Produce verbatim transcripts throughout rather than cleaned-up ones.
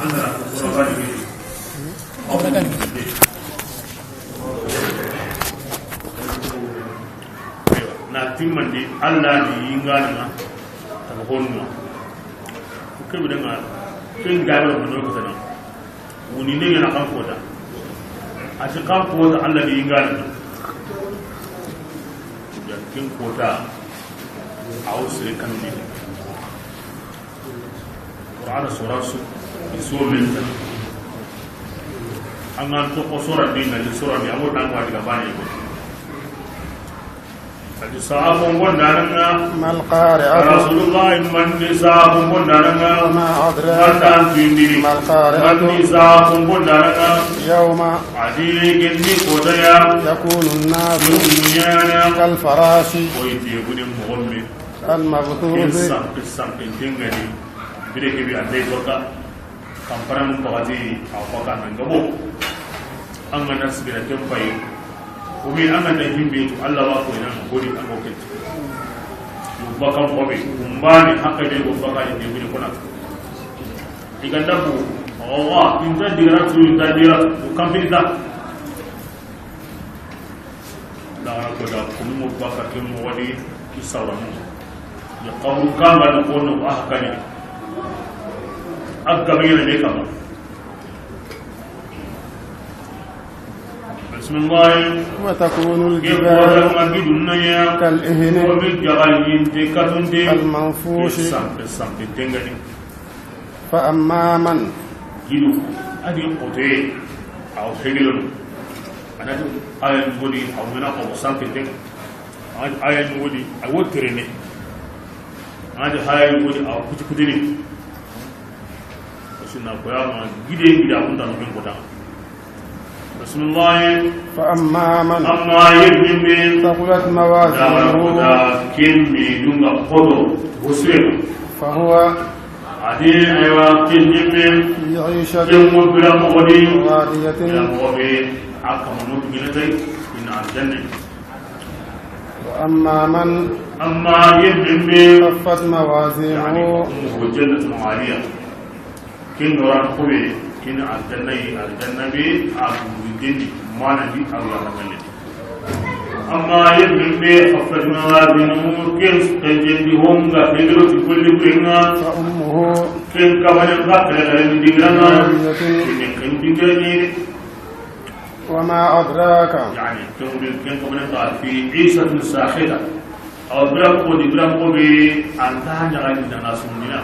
An da ko ba ni. Awa. Na timmandi Alla ni yingaana na ta honno. Ke be daga ken ga ba no ko tan. Woni ne yana kan kota. A ti kan kota Alla ni yingaana na. Ya ken kota. Aw sere kan ni. Qur'ana sora su, i so men ta. An ga to ko sora ni na sora ni abo tan wa diga bani ko. Adi sahabun gondananga. ما القارعة؟ Rasulullah, man ni sahabun gondananga. وما أدراك؟ Man dan tindini. ما القارعة؟ Man ni sahabun gondananga. يوم. Adi genni ko daya. يكون الناس. Dunyana. كالفراش. Ko ite gune mogomme. المبثوث. Ken sanpe, sanpe tengani. Bire ke bi a tay baka. Kampana mun bagati a baka nan gabo. An ga na sigira ken payi. Ko mi an ga na himbe to Alla wa ko ina godi an ko ket. Yo baka ko be kumbani hakka be go baka ni be ko na. Diga dabu. Awa, inta diga tu, inta diga tu, kampita. Lagara ko da kumu baka ke mo wadi ki sawranu. Ya qawlu kamba no kono a hakani. Agga be ne kama. Bismillah. وتكون الجبال كالعهن. Ko min jagal yin te katunde. المنفوش. Sampe, sampe tengani. فأما من. Gidu, adi kote, aw hegelo. Anati ayan godi, aw mena ko sanke tek. Anati ayan godi, aw terene. Anati ayan godi, aw kuti kutini. Sina ko ya ma gide gida kun tan ko ta. Bismillah. فأما من. Amma yebbe. ثقلت موازينه. Da ko da kemmi dunga kodo hosrema. فهو. Adi, aywa, ken yimbe. في عيشة. Ken mo bira mo godi. راضية. Ya mo be, a kama no gina tay, ina aljanna. وأما من. Amma yimbe. خفت موازينه. Yani, ummuhu jannatun aliya. Ken doran ko be, ken aljanna yi, aljanna be, a gudin di, mana di, Allah na galle. Amma yemmen be, خفت موازينه, ken kanjendi honga, hegero ti golli kurenga. فأمه. Ken kamane nga, kare kare ni digiranga. هاوية. Ken ken digirani. وما أدراك. Yani, ken, ken kamane nga, في عيشة ساخطة. Awa, biran ko di, biran ko be, an ta ɲaga ni daga sundina.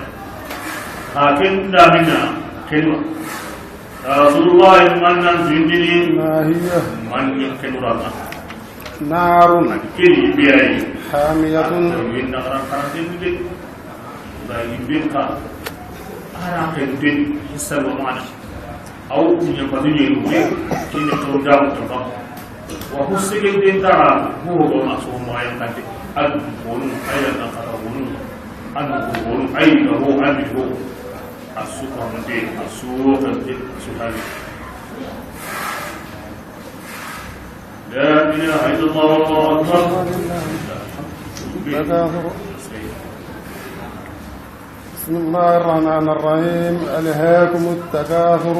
Ha, ken da mina, ken wa. Rasulullah, man nan zindini. ما هي. Man ni ken wa ma. نار. Ken biyayi. حامية. Yin da karan karan de. Ba yimbe ka. Ara ken de, hisal wa mana. Aw kunya banu ye ruwe, kine to da mu to ba. Wa husige de tara, mu ho ma so ma yan kante. Al konu, ay na kata konu. An konu, ay na ho, an ho. Asuka mde, asuka mde, asuka mde. لا إله إلا الله والله أكبر. بسم الله الرحمن الرحيم. ألهاكم التكاثر.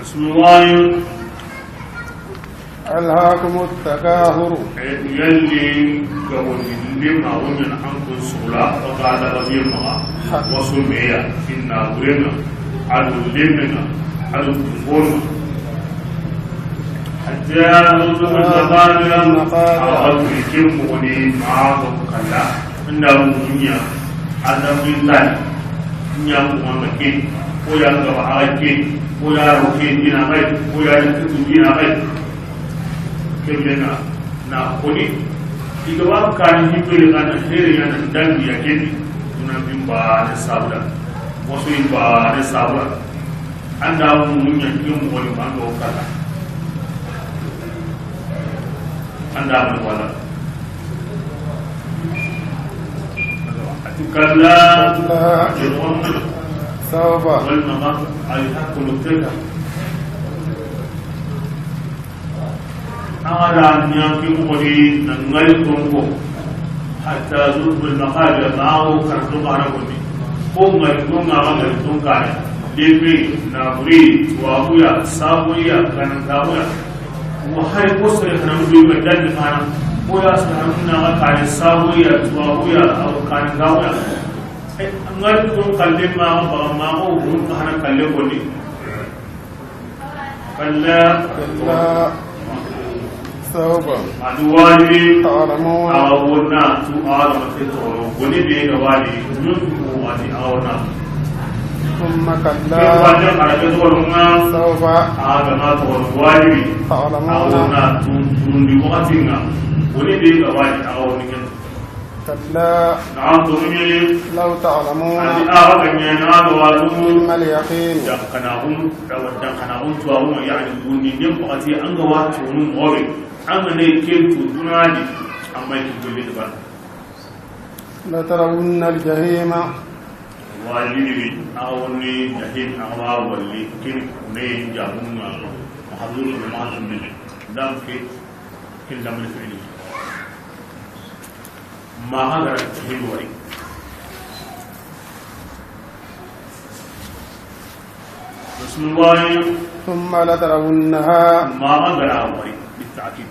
بسم الله. ألهاكم التكاثر. Yalli gaboni lema wo ɲana an kun sugula, o ga da gabe maxa. Wasu meya, inna burenga, adu lemenga, adu kungonga. حتى زرتم المقابر. Awa turi ke moxoni ma ko kala. Nda munya, anda mintan. Nya ko ma ke. Ko Ko ya ga wa a ke, ko ya ro ke dina gai, ko ya ni tutu dina gai. Ke bire na, na ko ni, i ga wa ka ni hibe ga na here ya na dangi ya ke ni, una bimba ne sabura. Wasu imba ne sabura. Anda mun nya ke mo ni mando kala. Anda mun wala. كلا كلا. سوف. والمقام الحق مبتدأ. An ga da ɲa ke moxo di na ŋari tonko. حتى زرتم المقابر, ma o karto kana konni. Ko ŋari tonka, ŋari tonka ne. Lepe, naburi, tuwabuya, sabuya, kanantabuya. Wa hari ko sere kana mu be ga dan kana. Ko ya sere kana na ga kane sabuya, tuwabuya, aw kanantabuya. Ŋari tonka le ma ba ma ko gun kana kalle konni. كلا. كلا. سوف. A du wajibi. تعلمون. Awa wonna tu Adama ke toro. Woni be ga wani. Nun ko wati awa wonna. ثم كلا. Ke wani a ga toro nga. سوف. Awa ma toro wajibi. تعلمون. Awa wonna tu, tu ndi wakati nga. Woni be ga wani awa wonni ken. كلا. Naam, to mun ɲi. لو تعلمون. A di awa ga ɲa ni awa wa tu. علم اليقين. Dan kana hum, dawa dan kana hum to awa, yani gundi ne wakati an ga wa tu nun mobe. An ga ne ke tu dunadi, amma ki golle de ba. لترون الجحيم. Wajibi, awa ni jahim, awa wali, kin ne jamun ma. Mahzuf ma tunne. Dan ke, kin lam fi'li. Ma ga ra jahim wari. Bismillah. ثم لترونها. Ma ga ra wari, بالتأكيد.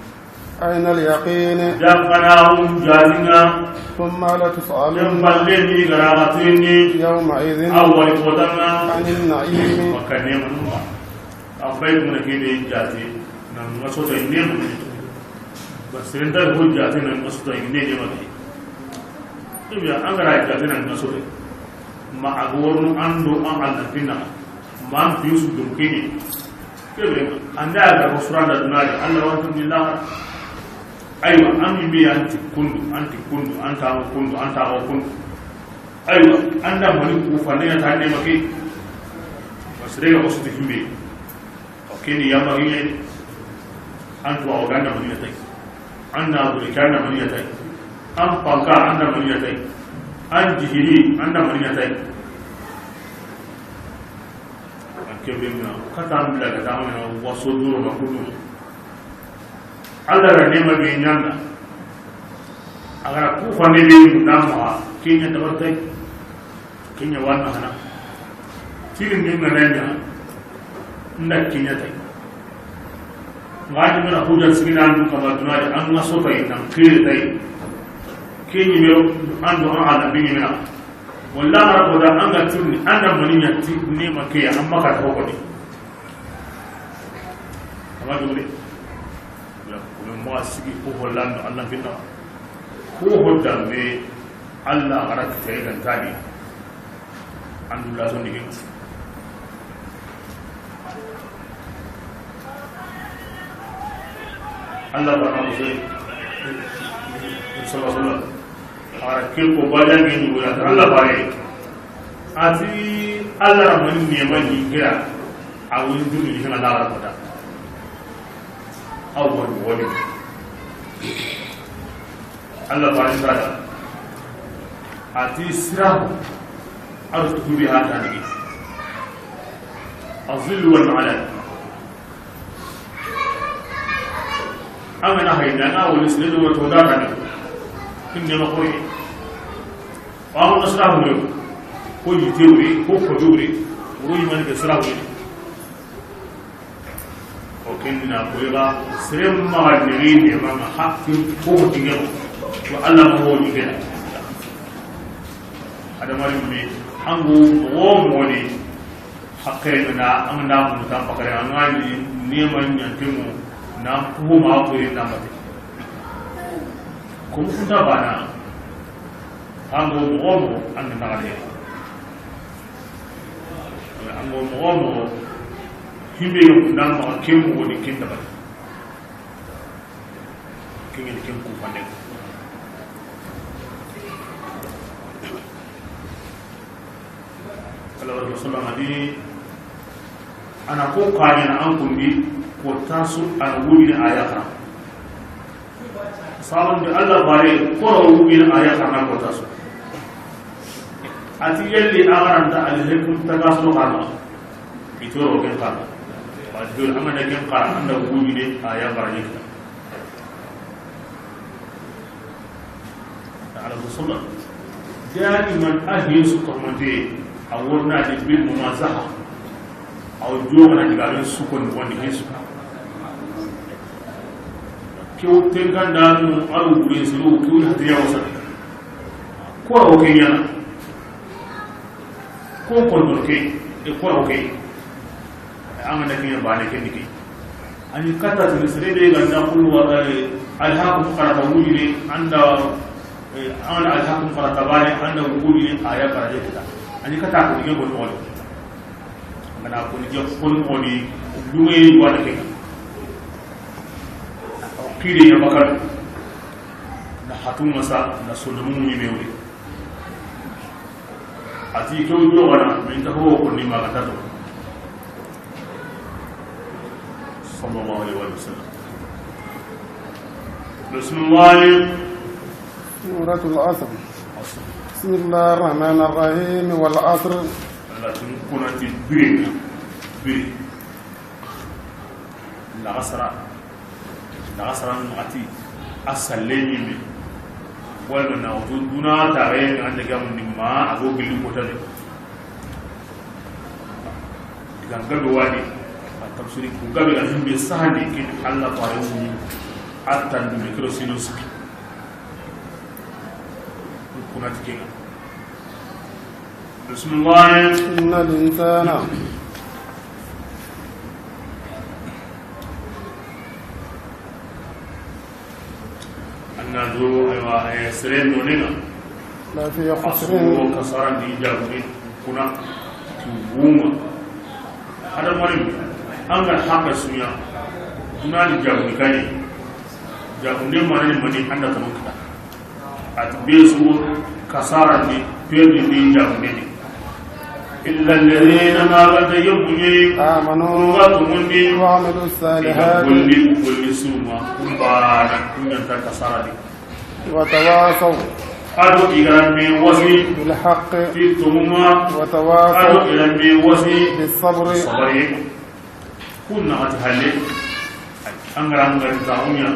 عين اليقين. Dan kana hum jatinga. ثم لتسألن. Ken balle ni ga ra ga tini. يومئذ. Awa ni kotanga. عن النعيم. Makane manuma. A fay mun ke de jati. Nan ngaso to inde mun. Ba sirenta ho jati nan ngaso to inde ne ma. Ibiya an ga ra jati nan ngaso to. Ma a ga wornu an do an Alla bina. Man bisu dum kini. Kebe, an da ga ko suranda dunari, Alla wa tun ni la. Aywa, an mi an ti kundu, an ti kundu, an ta kundu, an ta kundu. Aywa, an da mani ku fa ne ta ne ma ke. Basre ga wasu himbe. O ke ni yamari ne. An tuwa o ga na mani ya tai. An na buri ka na mani ya tai. An panka an na mani ya tai. An jihiri an na mani ya tai. An kebe na kata an bila ga ta na waso duro ma kudu. Alla ra ne ma be ɲanda. A ga ra ku fa ne be na ma ke ɲa dabar tai. Ke ɲa wanna hana. Tirin ni ngana ɲa. Nda ke ɲa tai. Nga ni mena hujja sigina andu kama dunadi an ngaso tai nan kire tai. Ke ni mero andu an ala bi ni mena. Walla ara ko da an ga tirni an da mani ɲa ti ne ma ke ya amma ka to ko ni. Amma dole. Ya ko ma sigi ko Hollande Allah binna. Ko Hollande Allah ara ke ga tadi. An dula so ni. Allah ba na muso. Sallallahu alaihi wasallam. A ke ko bajange ni wala Allah bare. A ti Allah ra mani ne mani kira. A woni duni ni Allah ra ko da. Awwal wali. Allah ba ni sada. A ti sirahu. Arzuqu bi hadani. Azillu wal ma'ala. An ga na hayna na woni sile do to da kan. Kin ne ma koyi. Wa an sirahu ne. Ko yite wuri, ko ko wuri. Wuri man ke sirahu ne. O ken na ko ga sere ma ga ne ne ma hakki ko dinga. Wa Allah ma woni ke. Adamari me angu wo moni. Hakkere na an da mun tan bakare an ga ni ne ma ɲante mo na ko ma ko na ma. Ko mun ta bana. An go mo mo an na ga de. An go Moxo moxo, himbe yo na maxa ken moxo ni ken dabari. Ken ni ken ku fande. Sallallahu alaihi wasallam a di, a na ko kaɲana an kundi, ko tasu a na wujini a yaxa. Sabun di Allah bare, ko ra wujini a yaxa na ko tasu. A ti yelli a garanta alhekum tagaso kana. Itoro ken kana. Wa dol amana ken kana anda wujini a yaxa ni. Ala musulman. Daiman a hin su kormante, a worna di bil mumazaha. Aw jogana diga ben su kon woni hin su. Kew tenganda no alu buren sulu kew hadiya wasa. Ko o kenyana. Ko kondo ke, e ko o ke. An ga na kiɲa bane ke ni ke. Ani kata tini sere be ga na kullu wa, eh, alhaakum qarata wujine anda, eh, an alhaakum qarata bane anda wujine aya qarata kita. Ani kata ko ni ke ko no. Ngana ko ni ke ko no ni lume wa ke. Kide ya bakal. Na hatu masa na sulumu ni mewe. A ti kew jogana, min ta ho ko ni ma ga ta to. Sallallahu alaihi wa sallam. Bismillah. سورة العصر. بسم الله الرحمن الرحيم. والعصر. Allah tun kuna ti biri, biri. Laxasara, laxasara waxati, a salle ɲime, walla na wutu duna taxe, an da gamu ni ma, a go gilli kota de. Digan gabe wani, a tafsiri ku gabe ga himbe sahandi, kin Allah fare wuni, a tandu me kiro sino siki. Kuna ti kenga. بسم الله. إن الإنسان. Anna do, aywa, eh, sere no ne na. لفي خسر. Asu kasara di jabu ni kuna ti wuma. Hadamarenme, an ga haqa suɲa, duna ni jabu ni kani. Jabu ne mani mani anda tano kita. A ti be su kasara ni, perdi ni, jabu ni. إلا الذين, ma ga da yabu ni, آمنوا, ga tumundi, وعملوا الصالحات, ga golli, golli suma, kumbana, kunyanta kasara ni. وتواصوا, a do i ga me wasi, بالحق, ti tumu ma, وتواصوا, a do i ga me wasi, بالصبر, sabari. Kun na ati halle, an ga ra an ga ta unya,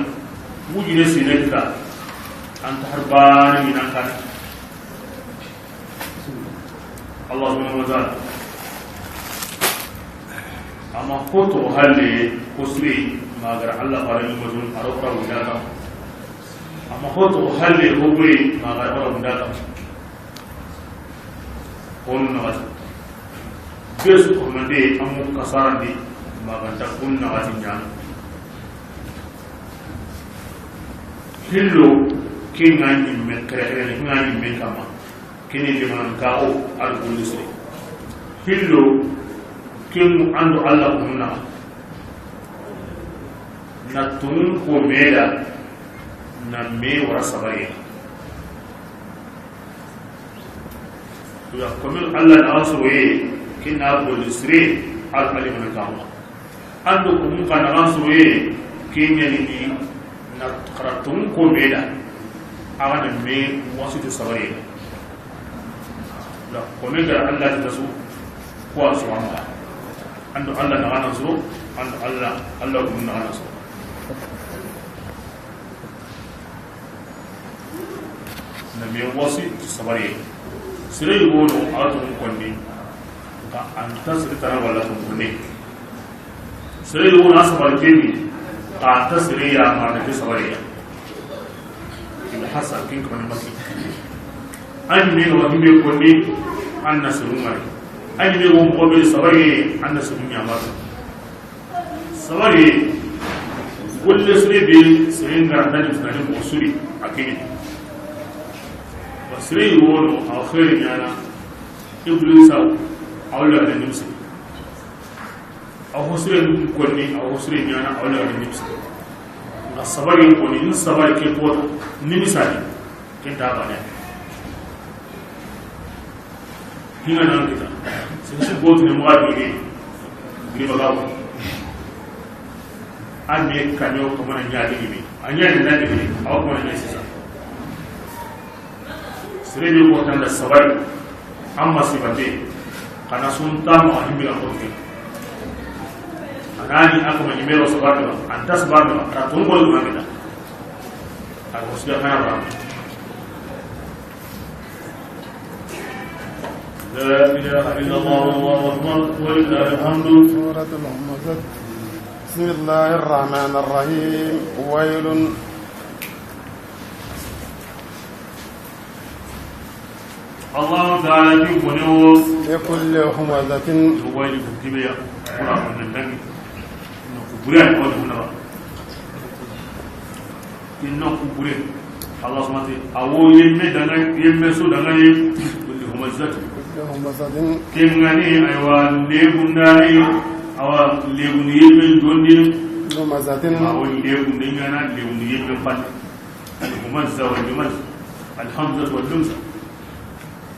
wujine sine kita, an ta harbani minan kan. Allahumma wa ta'ala. Ama hoto halle ko sire, ma ga ra Allah fare ni mazun, a ro ka wunda ka. Ama hoto halle ko bure, ma ga ra wunda ka. Kono na wati. Be su ko mande amu kasarandi, ma ga nta kun na wati ɲan. Hillo, ke ŋa ɲimme kere kere, ke ŋa ɲimme kama. Kini liman ka o al kulli sere. Hillo, ke mu ando Allah kunna. Na tunun ko meda, na me wara sabariya. Ya, komin Allah na an soroye, kin na golli sire, al alimana kama. Ando ko mun kana an soroye, kin yani ni na karatun ko meda. Aga na me wasu te sabariya. Da kome ga Allah ta su ko an so amma. Ando Allah na an so, ando Allah, Allah ko na an so. Na me wasi sabari. Sere yogo no a to konni. Ka an ta sere tana wala to konni. Sere yogo na sabari keni. Ka an ta sere ya ma na ke sabari ya. Kin hasa kin ko ni maki. An me no himbe konni an na suru mari. An me wo mo be sabari an na suru nya mari. Sabari, golle sire be sire ngara dani tunani mo suri, a kini. Ba sire yi wono, a xeeri ɲana, Iblisa, a wala da nimsi. A hosire konni, a hosire ɲaana, a wala ni nimisa. Nga sabari konni, ni sabari ke kota, nimisa ni. Ken ta bane. Hinga nan kita. Sin su boti ne mo adu ni. Ni bagaw. An ne kanyo kamana ɲaadi ni. A ɲaadi na ni. Aw kamana ɲaadi sisa. Sere be ko tanda sabari, amma sibate, kana sun tamo a himbira ko ke. Anani aka ma nimero sabari ba, anta sabari ba, ka tun ko ma kita. A ko siya kana ba. لا إله إلا الله والله أكبر ولله الحمد. سورة الهمزة. بسم الله الرحمن الرحيم. ويل. Allahu taala ti bone wo. لكل همزة. Wayli ko kibeya. Wala ko nan dangi. No ko bure ay ko na ba. Inna ko bure. Allah subhanahu wa ta'ala. Awo yemme danga, yemme so danga ye. Kulli humazatin. كل همزة. Kengani aywa lebundani. Awa lebundi yemme jondi. همزة. Awo lebundi ngana lebundi yemme palle. Al-humazza wal-lumazza. Al-hamza wal-lumza.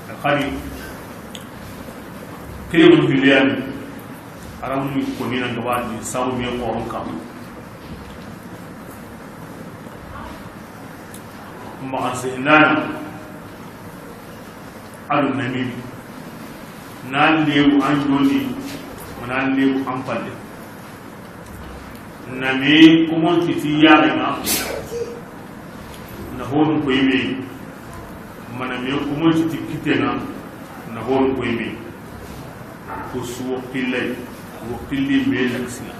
Al-khali. Kele mun hiliyani. Aramu ko ni nan gaba ni sawu mi ko on kam. Maxa sehnana. Ado namimi. Na lewu an joni, na lewu an palle. Name komon titi yaxenga, na honu koyime. Maname komon titi kitenga, na honu koyime. Ko su wo killay, wo killi me laksina.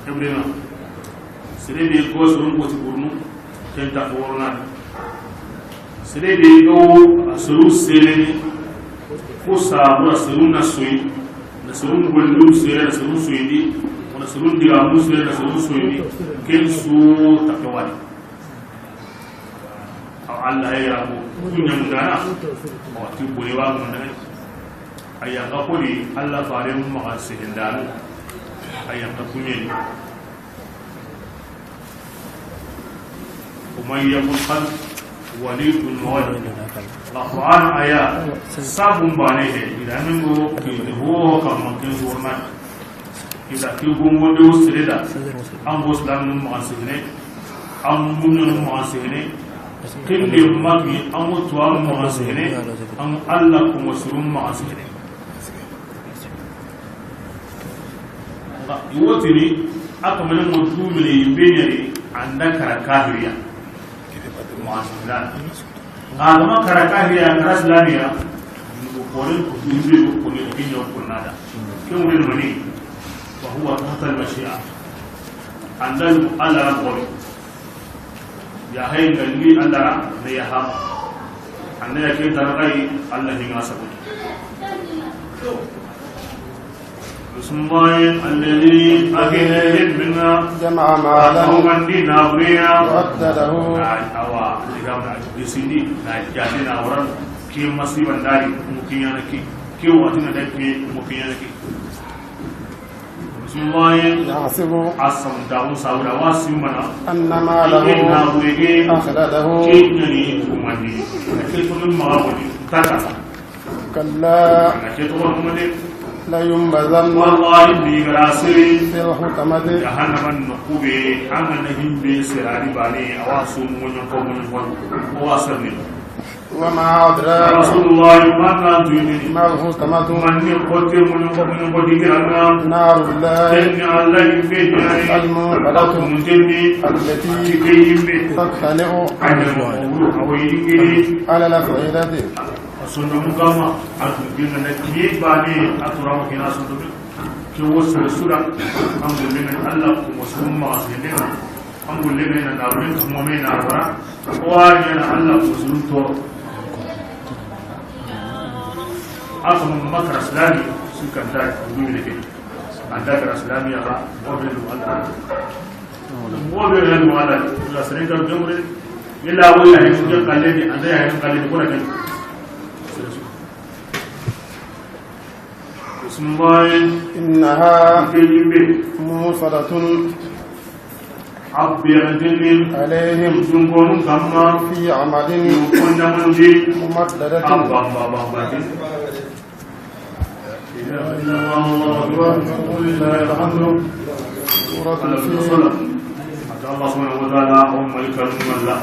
Ebrina. Sere be go sorun ko ti burnu, ken ta ko worna. Sere be go a soru sereni, ko sabura soru na soyi, na soru gollu sere na soru soyindi, wala soru diga mu sere na soru soyindi, ken su ta ko wani. Aw Allah ya ko kunyangana. Wa ti bole wa ngana. Aya ka ko di Allah fare mu maxa sehendanu. Aya ka kunye. ومن يقل قد وليت موعد. Alquran aya sabun bane he. Ida min go ki ho kam man ken zurna. Ida ki gongo de usreda. An go islam mun maxa sehene. An mun mun maxa sehene. Kende maki an go to an maxa sehene. An Allah ko musulum maxa sehene. Nga iwotini, a kamane mo dumine yimbe ɲari, anda kara kahiriya. Mu'azzila. Nga gama kara kahiriya, kara silamiya. Ko koren ko dumbe ko koren kinyo ko nada. Ke mo mani. Wa huwa tahta al-mashi'a. Anda Allah rabbi. Ya hay ngalli Allah ra ne ya ha. Anda ya ke daragai Allah ni ngasa. بسم الله الذي أكل منا جمع مالا قوما دينا بريا وقدره. Awa, digam na disini, na jati na waran, ki masiban dari, mukinyana ki, ki watina da ki, mukinyana ki. Bismillah. يحسب. Asam daun saura wasimana. أن ماله. Inna wege. أخلده. Kinyani kumani. Kitunum mawani. Tata. كلا. Ana ke to ko de. لينبذن. Wallahi bi garasiri. في الحطمة. Jahannaman nokube. Angana himbe serari bane. Awa sumu nyon ko mun ko. Awa sanni. وما أدراك. Rasulullah, man na duyini. ما الحطمة. Man ni kote mun ko mun ko digiranga. نار الله. Tenni Allah yimbe jani. الموقدة. Mun tenni. التي. Ke yimbe. تطلع. Anya ko awo yingiri. على الأفئدة. Sondomu kama, a dun gina na kiye bane, a tura mo kina sondomu. Ke wo sere sura, an golle men Allah ko musulum ma sene. An golle men na wurin ko mo men na wara. Ko wa ya na Allah ko musulum to. A ko mo makara islami, su kan ta ko dum ne ke. An ta kara islami ya ba, mo be Allah. Mo be Allah, la sere ka jomre. Illa wo ya hin ke kalle ni, anda ya hin kalle ni, kuna kan. Bismillah. إنها Ke yimbe. موصدة Abbe antini. عليهم Dun konu kamma. في عمد Dun konu kamma. ممددة Abba, abba, abba, abba. إله إلا الله، الله أكبر، ولله الحمد. سورة الفيل. Ata Allah subhanahu wa ta'ala, o malika numalla.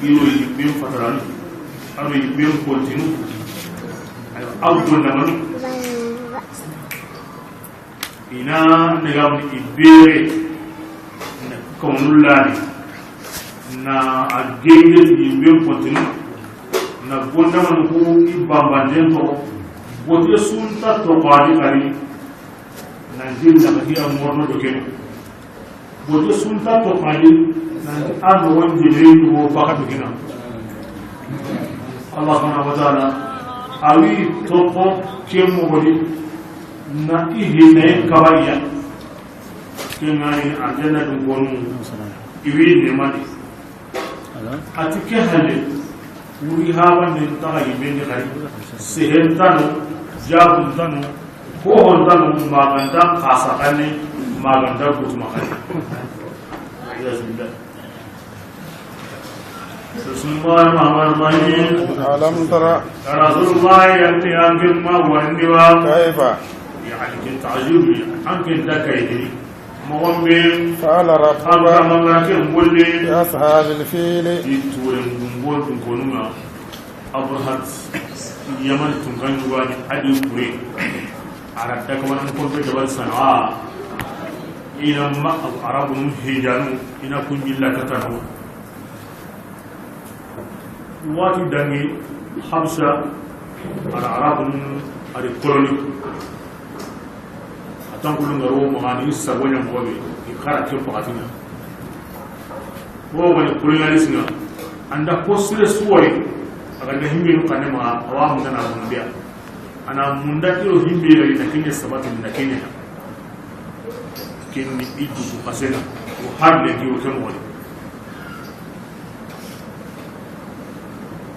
Iro yiben fatarani. Aro yiben kontinu. Ayo, aw gonna manu. Ina negamni i bere na kawnullani na a geyde yimben kontinu na gondamanu ku i bambanden toxo. Bote sunta toxo ani xari nanti naxati a morno do keno. Bote sunta toxo ani nanti a noxon jemere yugo baka do kena. Allah subhanahu wa ta'ala awi toxo ke moxodi. Na i hinnayen kabariya. Ke ŋa ni arjanna dun konu. I wi nemani. A ti ke halle. Wuri habanden taxa yimben di xari. Sehen tanu, jabun tanu, hohon tanu, magantan xasa xanne, magantan gutuma xanne. Wal iyaz billah. بسم الله الرحمن الرحيم. ألم تر. Ya Rasulullah, yanti an ke ma wandi wa. كيف. Yani ke ta'jib, an ke da kay di. Mo wambe. فعل ربك. An ka manga ke mbolle. بأصحاب الفيل. Di turen gumbol dun konunga. Abrahat, Yaman tunkan yugani adi kure. Ara da kaman ko be jabal Sana'a. Ina ma Arabun hijanu, ina kun billa katano. Wati dangi Habsa, ara Arabun ari koloni. A tankulu ngaro mo hani sagonya mo be, i kara ke pakatina. Wo wani kolonialist nga, anda ko sire suwari, aga da himbe no kanema, awa munda na mundiya. Ana munda iro himbe yari na kenya sabati na kenya. Kinni iddu ko kasena, ko harle ki o kemo.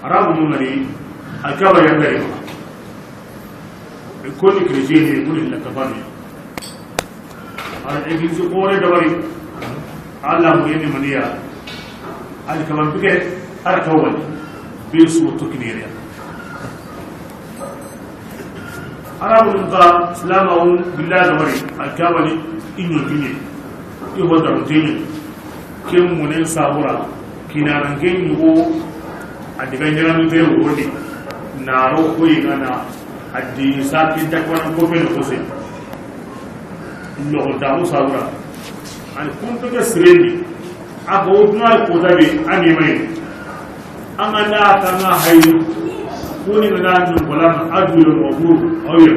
Arabu mun ngari, Alkaba yangari ma. E koni chrétien ne, koni la kabani. Ala église kore dabari. Alla mu yeni maniya. Alkaban bige, ara kawani. Be su to kinere. Arabu nun ka silamaxu billa dabari, a ke wani i ɲonkiɲe, i hodarunteni. Ken munen sabura, kinanan ke ɲugo, a diga ɲaganute worondi, naro koyi ŋana, a di sa kin takwana kopene kose. Noxo taxu sabura. Ani kuntu ke sirendi. A ko duna ko tabe ani mai. An ga na tanga hayi. Kuni ga na nun kola a du yo mo bu. Oye.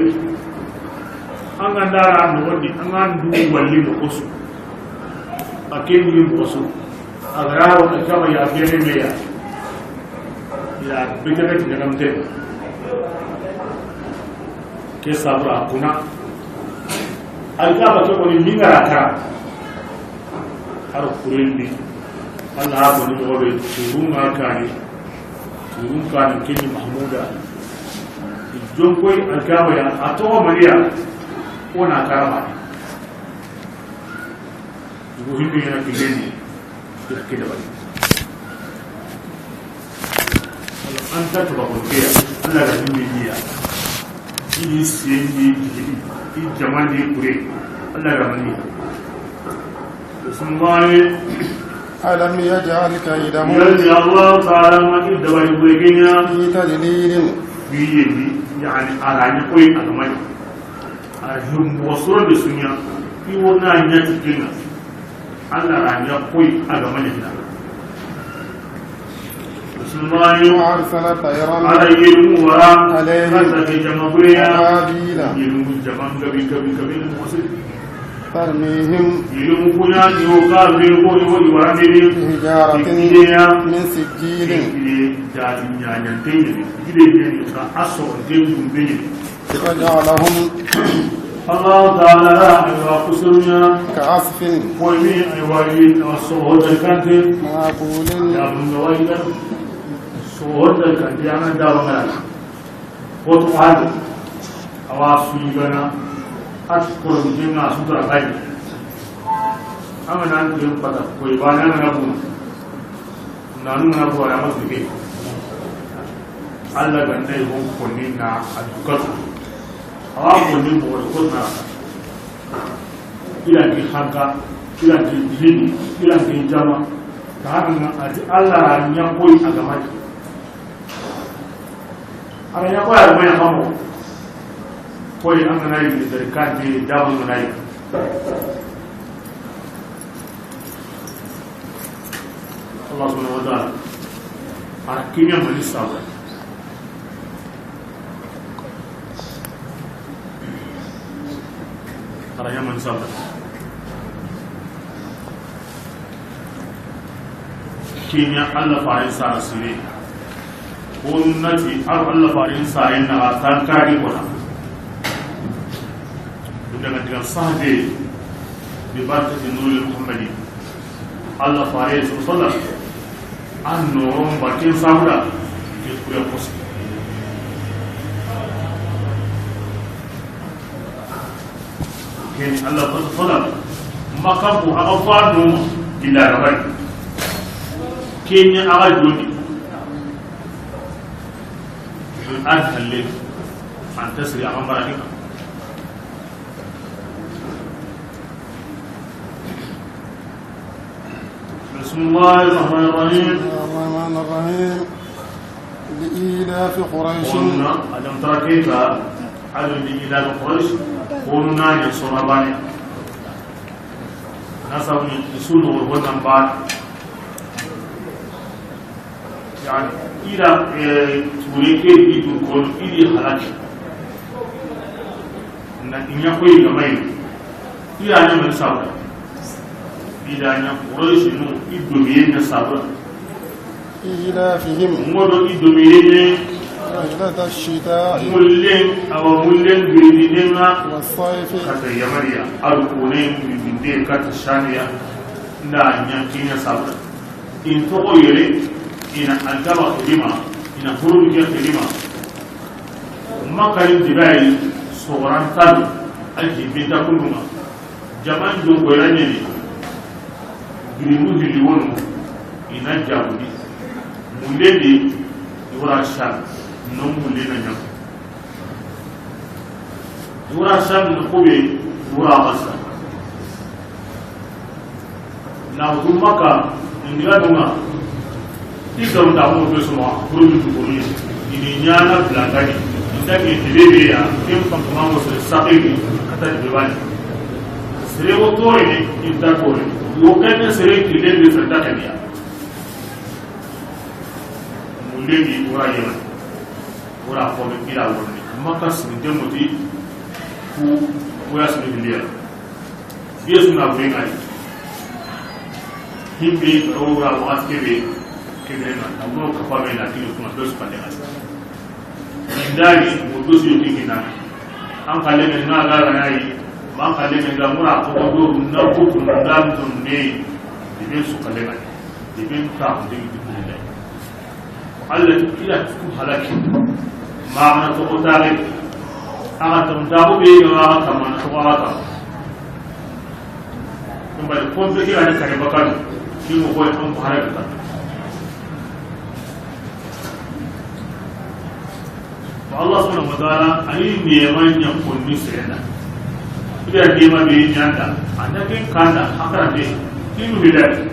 An ga na ra no woni an ga du walli no kosu. A ke ni mo kosu. A ga ra wa ka ba ya bere me ya. Ya bege bege ne kam te. Ke sabura kuna. Alkaba ke koni mingara kara. Har kurendi. Allah ha koni mogo be turun ga kani. Turun kani keni Mahmuda. Jon koy alkaba ya a togo Maria. Ona karama. Ibu hindu yana kilendi. Ira ke dabari. An ta taba ko ke ya. Allah ga dindi ya. I sendi, i jamandi kure. Allah ga mani. Bismillah. ألم يجعل كيدهم Yalti Allah Ta'ala ma ki dabari kure kenya. في تضليل. Fi yendi, yani, a ra ɲa koy a ga mani. A him wasura de sunya. Fi wona ɲa ti kinna. Allah ra ɲa koy a ga mani na. Bismillah. وأرسل طيرا Ala yelmu wara. عليهم Kasa ke jama kureya. أبابيل Yelmu jama gabi, gabi, gabi, musi. ترميهم Yelmu kunya yo ka be ko yo wara ne. بحجارة Kideya. من سجيل Kide da nya nya tene. Kide ne ka aso de mun be. فجعلهم Allahu taala ra, aywa, kusurunya. Ka asfin. Koy mi, aywa, yi, a soxo da kante. Ma'kul. Ya mun ga wayi da. Soxo da kante, an ga da wangana. Ko to hal. Awa su yi gana. At ko dinga su tara kai. An ga nan ke pata, koy bana na bu. Nanu na ko ya ma ke. Allah ga ndai hon konni na adukatu. Awa konni mo ko na. Ila ki hanka, ila ki dini, ila ki jama. Ka hanga ati Allah ra nya koy a ga ma. Ara nya koy a ga ma ya kamo. Koy an ga na yi da kante da mun na yi. Allah subhanahu wa ta'ala. Ara kinya mani sawa. Ara nya mani sawa. Kinya Allah fa yin sa sire. Kunnati ar Allah fa yin sa yin na tan kari kona. Daga digan sahbe bi barakati nuri Muhammadi. Allah fare sallallahu alaihi wasallam. An noron bakin sabuda ke kure kosi. Ken Allah sallallahu alaihi wasallam. Makabu aga fanu ila rabai. Kenya aga jodi. An halle. An tasri aga baraka. بسم الله الرحمن الرحيم. بسم الله الرحمن الرحيم. لإيلاف قريش. Kunna, alam tara kayfa, ado لإيلاف قريش, kunna ya sona bane. Nasa woni sunu wona ba. Yani, ila, eh, ture ke di du kono, idi halaki. Na inya koy ga mai. Ila nya man sabra. Ila nya Quraysh nu, ido mi nya sabra. إيلافهم. Ngodo ido mi nya. رحلة الشتاء. Mullen, awa mullen girindinga. والصيف. Kata Yamaniya, al kunen girindinde kata Shamiya. Na nya kinya sabra. In toxo yere, ina antaba xidima, ina hurumi ke xidima. Makarin digayi, soxoran tanu, a jimbinta kundunga. Jaman jonkoyra ɲeni, girinu hilli wonu, ina jabundi. Mulle di, i wara Sham, non mulle na ɲam. Wura Sham ni kube, wura Masa. Na wutu Maka, indiga dunga. Ti garu da mo be suma, buru bi ko ni. Ini ɲana blangani. Inda ke tebe ya, kem pam pam mo se sabe ni, kata de bani. Sere wo tore ni, inda tore. Wo kene sere kile ni sanda kaniya. Mulle ni wura yema. Wura ko be kira wonni. Maka sinde moti ku wura sinde liya. Yesu na bure ngari. Himbe ro wura wa kebe kebe na. Amo kapa be na kini kuma dosu pande ngari. Indari mo dosu yo kini na. An kale men na ga ga na yi. Man kale men ga mura ko do na ko tun da tun ne. Ibe su kale ngari. Ibe ta de de. Allah ti ila ku halaki. Ma mana to ko tare. Aga to da ko be ga aga kama to aga kama. Kun ba ko be kira ni kare bakan. Ki mo ko ko halaki ta. Wa Allah subhanahu wa ta'ala ani neman ɲa konni serena. Ida nema be ɲanda. Anda ken kanda hakara be. Kinu hidayat.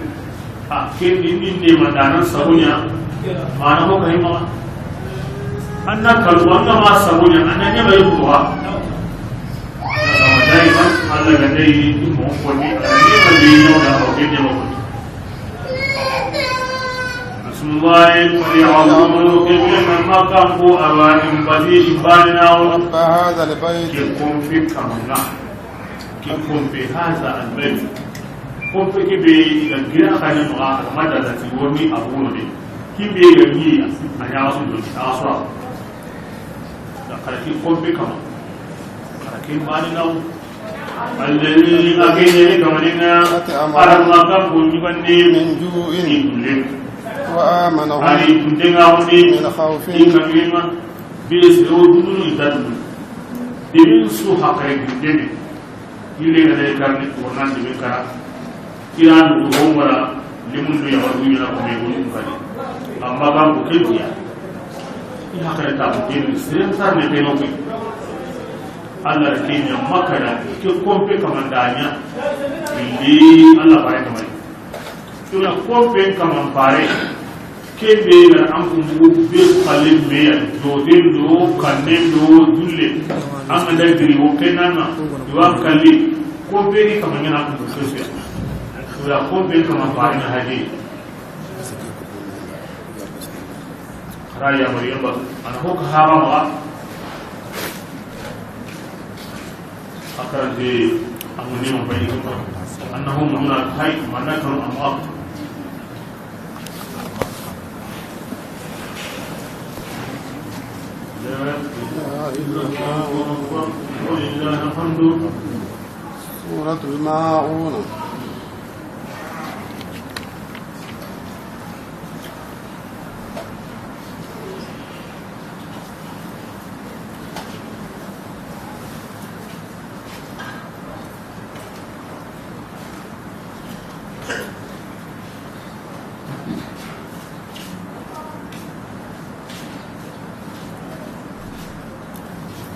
A, ke ni, ni, ni ma dana sabunya. Mana ko kai ma. Anna kalu, anna ma sabunya, anna ɲa mai kuwa. Daiman, Allah ga dai ni mo ko ni, Allah ni ma dai no da ko ke ne mo. Bismillah, wa ya'lamu kibin makan ko awa in bati in bani na. رب هذا البيت. Ke kun fi kamanga. Ke kun fi haza al-bayt. Kompe ke be i ga gira xa ɲa maxa, a ga ma da ti woni a bono de. Ki be ga ni ya, a ɲa su do, a su. Da kala ki kompe kama. Kala Kin bani naw. Alladhi, a ke ɲa ni kamanin ŋa, أطعمهم a ra ma kan ko ɲugandi, من جوع i dulle. وآمنهم A ri dunte ŋa wondi, من خوف i kamilima, be se o dunu i tadu. Demin su hakare dunte ni. Yille ga ne karni ko nan demin kara. Kiran du ho wara, limun du ya wadu ina ko me gonu kadi. Amma ban ko ke biya. I hakare ta ko ke ni siren tar ne ke no ke. Allah ke ɲa Makka da ke kompe kamandanya. Indi Allah bare kamai. Tuna kompe kaman bare. Ke be ga an kun bugu be xale me ya, do den do, kannen do, dulle. An ga da giri wo kenana, do an kalli. Kompe ni kaman ɲa na kun bugu ke ya. Wala kompe kaman bare na hadi. Raya Maryam ba, ana ho ka haba ma. Akarante amuni ma bayni ko. Annahum huna hay manakanu amwat. لا إله إلا الله أكبر. ولله الحمد. سورة الماعون.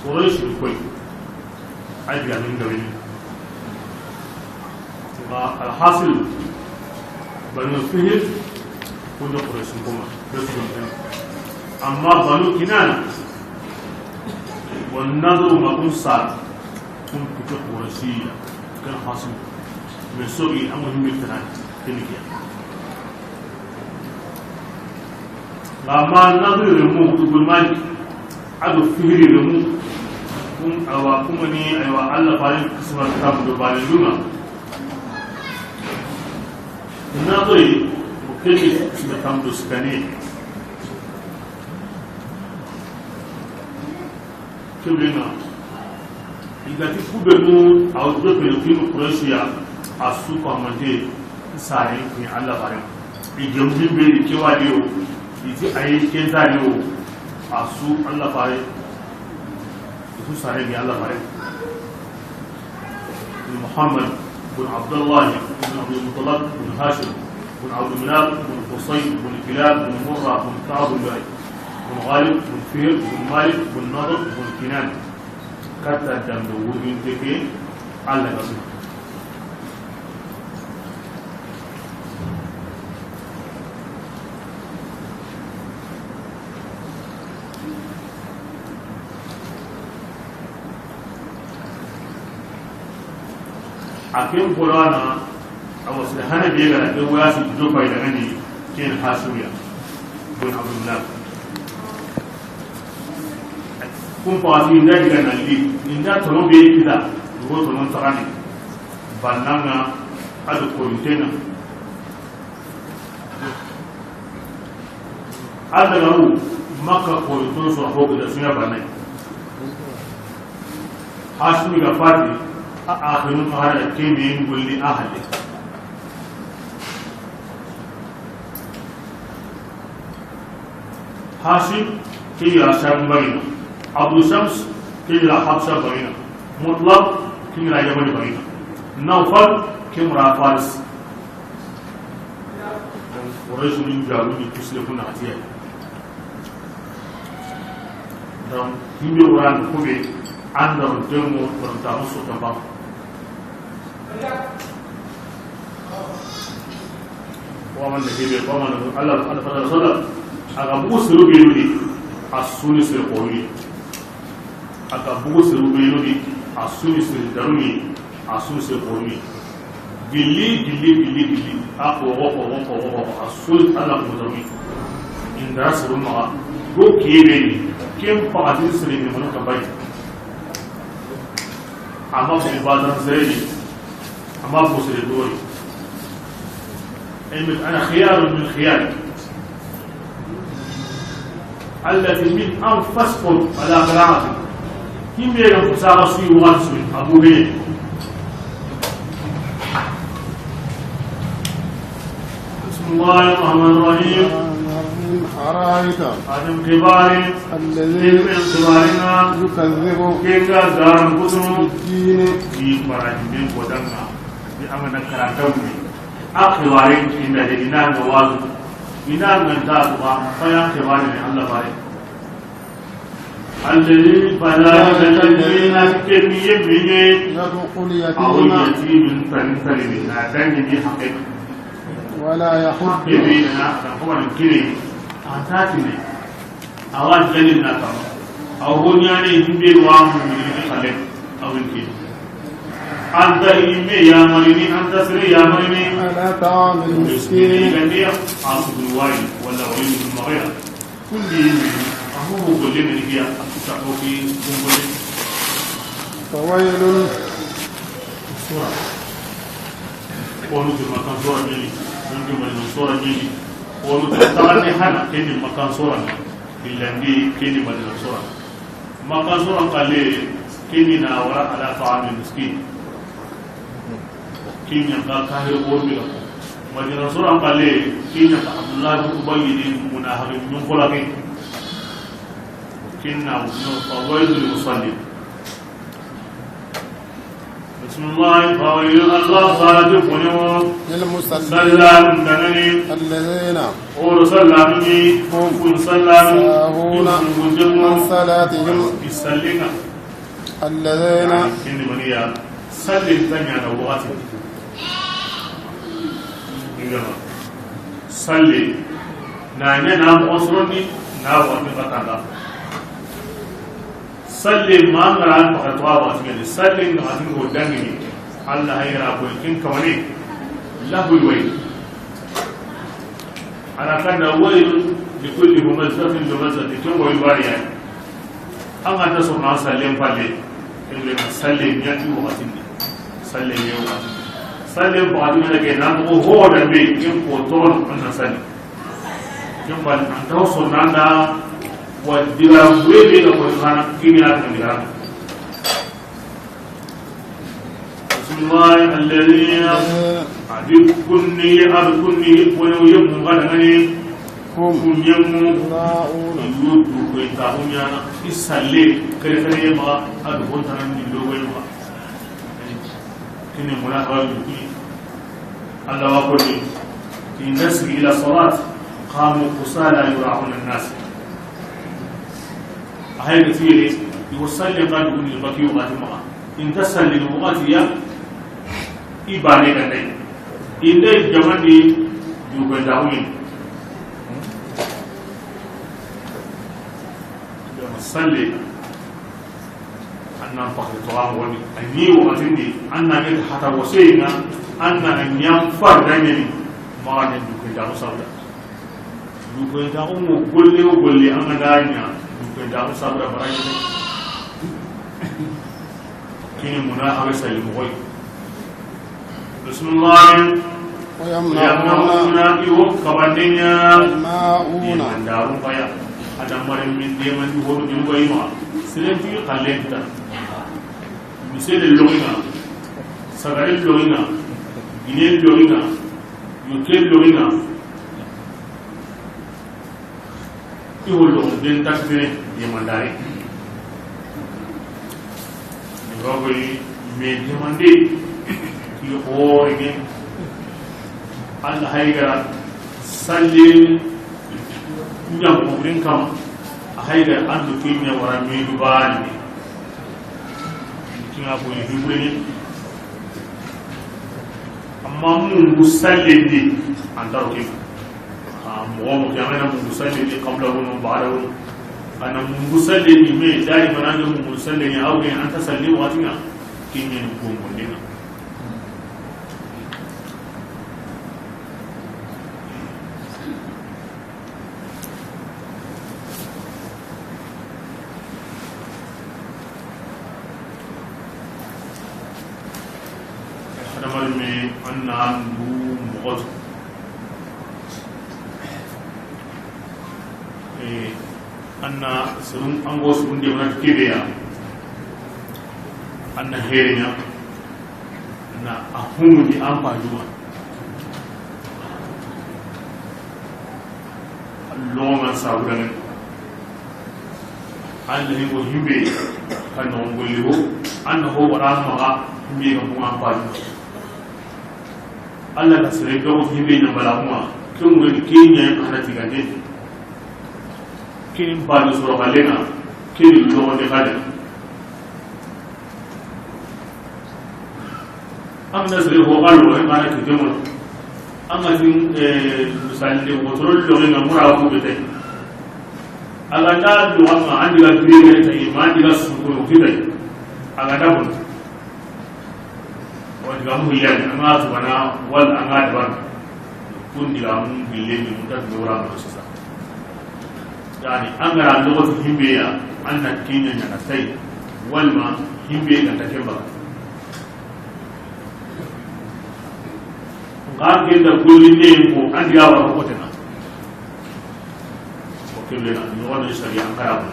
Quraysh koy. Ay, diga min gawini. Ba, alhasil, Banu Fihir, kun do Quraysh kuma, be su don. Amma Banu Kinana, wan Nadru ma kun sa, kun kuto Qurayshiya, kan hasil. Me sogi, an wani militana, kini kiya. Amma Nadri remu, Ibn Malik, a do Fihri remu, kun awa kumani, aywa, Allah fare kisma tamdo bale duna. Nadri, o keke kisma tamdo sikane. Kebena, i ga ti kubenu, a wo do benu kinu Qurayshiya, a su ko amante, sare ni Allah fare. I gemu be ni kewali yo, i ti ayi kentali yo, a su Allah fare. I su sare ni Allah fare. بن محمد بن عبد الله بن عبد المطلب بن هاشم بن عبد مناف بن قصي بن كلاب بن مرة بن كعب بن لؤي بن غالب بن فهر بن مالك بن نضر بن كنانة. Katta dambe wurginte ke, Allah ga su. A ken Qur'ana, a wasi hana be ga na ke wasi do fay da ngani ken Hashimiya. Bun Abdullah. Kun pasi inda diga na li, inda tono be kita, go tono tagani. Bannanga, a do ko intena. A daga ru Makka ko to so ho da sunya banai. Hashimi ga fati, a akhirun fara da kemi ngulli ahli. Hashim ke ɲi ra Sham bagina. Abdu Shams ke ɲi ra Habsha bagina. Mutlab ke ɲi ra Yamani bagina. Nawfal ke ɲi ra Faris. Quraysh ni jaru ni tusle kuna atiya. Donc, himbe Qur'an ko be andar demo don ta musu tamba. Wa man nabi be, wa man Allah, Allah fadala sallam. A ga bugu siru be yudi, a su ni siru ko yudi. A ga bugu siru be yudi, a su ni siru daruni, a su ni siru ko yudi. Gilli, gilli, gilli, gilli. A ko, ko, ko, a su ni Allah ko daruni. Inda siru ma go kiye be ni. Ken pa a ti siru ni mo ka bay. Amma ko ba dan sere ni. Amma ko sere dori. Ay mit ana khiyar min khiyar. Allati min anfasikum ala karamati. Himbe ga fusa ga suyi waxati su, a bu be. بسم الله الرحمن الرحيم. أرأيت. Adim xibari. الذي. Ken xibari na. يكذب. Ken ga garan kutu. بالدين. Di barani men ko danga. Di an ga na karanta mu. A xibari inda de ina ga wazu. Ina ga ta ba fa ya xibari ne Allah bare. الذي فلا يتقي الذين كم يمين يدق أو اليتيم يتيم فلم فلم لا تنجي حقك ولا يحض حقك بيننا فهو الكريم أتاتني أو الجليل ناكم أو بنياني هم بالوام من خلق أو الكريم أنت إني يا مريني أنت سري يا مريني على طعام المسكين. أصل الوالي ولا وليد المغيرة. Kundi yimɓe, a ho ho golle men giya, a tuta o fi gongole. فويل. Sura. Konu ke makan sura ñeni, konu ke makan sura ñeni, konu ke taxande hana, keni makan sura ni, illandi keni Madina sura. Makan sura kale, keni na wara على طعام المسكين. Ken ña ka kahir ko be ko. Madina sura kale, ken ña ka Abdullah bin Ubay ni munafiqin ñun ko la ke. Ken na wuno فويل للمصلين. بسم الله فويل الله صلاة بنيو. للمصلين. سلام دنني. الذين. Oro salami. هم. Kun salami. ساهون. Kun jemu. عن صلاتهم. Isallina. الذين. Kindi maniya, salli ta ñaana waxati. Ingama. Salli. Na ñaana moxo sorondi, na waxati xa tanga. Salli ma ngara an paxa to waxati ngani. Salli ngati ko dangini. Allah hayra ko kin kamane. Lahu way. Ana kanda ويل لكل همزة لمزة. Kin way bariya. An ga ta so ma sallen palle, kelle na sallen ña ti waxati ni. Sallen ña waxati ni. Sallen waxati ni ke nan ko ho da be, ken ko ton an na salli. Ken bal an taw so nanda wa dira bure be ko xana kini na dira. بسم الله الذي. A di kunni, a di kunni, bono yemu ga dangani. هم. Kun yemu. يراءون. Yudu ko ta hunyana. Isalle kare kare ma a di hontana ni logo ma. Kini muna ba yuki. Allah wa ko ni. إذا دعوا إلى الصلاة قاموا كسالى يراءون الناس. A hay ga tire, i wo salli ga duguni baki waxati maxa. I nta salli waxati ya, i bane ga ndey. I ndey jamandi dugo dawin. Salli. An nan paxi to an woni. A ni waxati ni, an na ga hata wasenga, an na ñam farda ni. Ma ne dugo dawo sabda. Dukoyintaaxu ŋo golle wo golle, an ga da ña dukoyintaaxu sabura baraji. Kini muna a be salli moxo yi. Bismillah. ويمنعون. Yamnauna, i wo kabandenya. الماعون. Imandaru kaya. Adamaren min demandi hodo junuba ima. Silenti xallenta. Misele loxina. Sagare loxina. Gine loxina. Yoke loxina. I wo loxo den takitene demandare. I ba koy me demande. I xoore ke. Allah hay ga salli ñam ko burin kama. A hay ga andu kinya wara me du bani. Kinga ko ni hibure ni. Amma mungu sallendi, an ta ro ke. A, moxo moxo ke, an ga na mungu sallendi, qabla wono, ba'da wono. An na mungu sallendi, mais daiman an ga mungu sallendi, a wo ke, an ta salli waxati ŋa, ke ñeni ko mo ndina. Hadamarenme, an na an du moxo tu. Eh, an na serun, an go serun de mana kebe ya. An na heri ɲa, na a humundi an pajuma. Loxo ŋa saburaŋe. An na ni ko himbe kan no ngolli ho, an na ho wara maxa himbe ga buŋa an pajuma. Alla ga sere dogo himbe ɲa bala kuma, ke ŋure ni ke ɲa an na tigande. Ke ni bani soro xalenŋa, ke ni loxo de xalenŋa. An na sere ho xalo, e mana ke demono. An ga tin, eh, misali de wotoro loxo ŋa mura ko be tay. A ga da loxo ŋa an diga gire tay, ma an diga suko no kitay. A ga da bon. Wani ga mu hilani, an ga tubana, wala an ga daban. Kun diga mun bille ni mun ta dora ma sisa. Yani, an ga ra loxo himbe ya, an na kinya ɲa na sai. Walma himbe ga ta kemba. Nga genda golli ne ko an diga wa ko tena. O kelle na, no ne sariya an kara mo.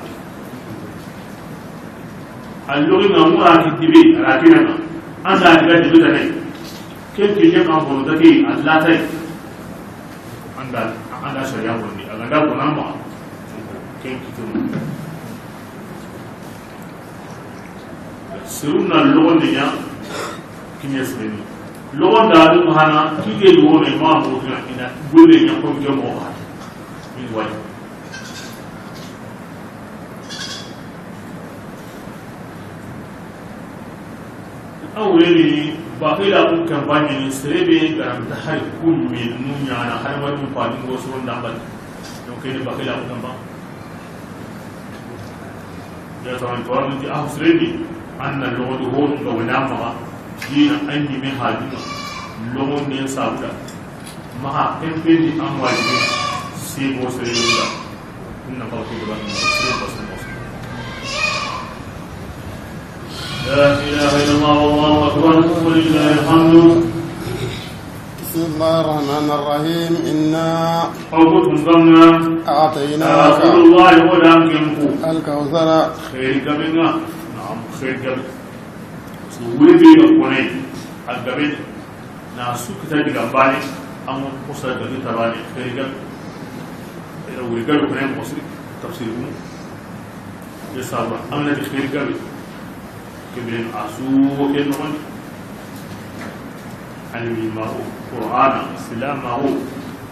A loxo ŋa mura ti dibe, a ra kina ŋa. An da diga dibe da nai. Ken kille kan bono da ke, Allah tay. An da, an da sariya bondi, a ga da bono ma. Ken kitu. Siruna loxo de ɲa, kiɲe sireni. Loxo da dum hana, kige loxo ne ma mo dina ina, golle ɲa ko ke mo ha. Min wali. Awreni, bakila ku campagne ni, sere be garanta hari kun me nu ɲana, hari ma dum pa ni go so ndambal. Donc, ni bakila ku campagne. Ya tawan tawan ti a sere be, an na loxo do ho ga wana ma, dina an ni me hadima, loxo ne sabuda. Maxa ken pen di an wajibi, si bo sere yinda. Inna qawli daba ni sere ba sere ba. La ilaha illallah, wallahu akbar, walillahi alhamdu. بسم الله الرحمن الرحيم. إنا Aw ko tun gamna. أعطيناك Rasulullah, o dan ken ku. الكوثر. Khairi gabe nga. Naam, khairi gabe. So wure be ga konai. A gabe. Na su kita diga bane, an kusa ga kita bane, khairi gabe. Ina wuri gabe ko ne mo siri, tafsir mu. Ya saba, an na di khairi gabe. Ke be a su ke no. Alimi ma o Qur'ana, Islam ma o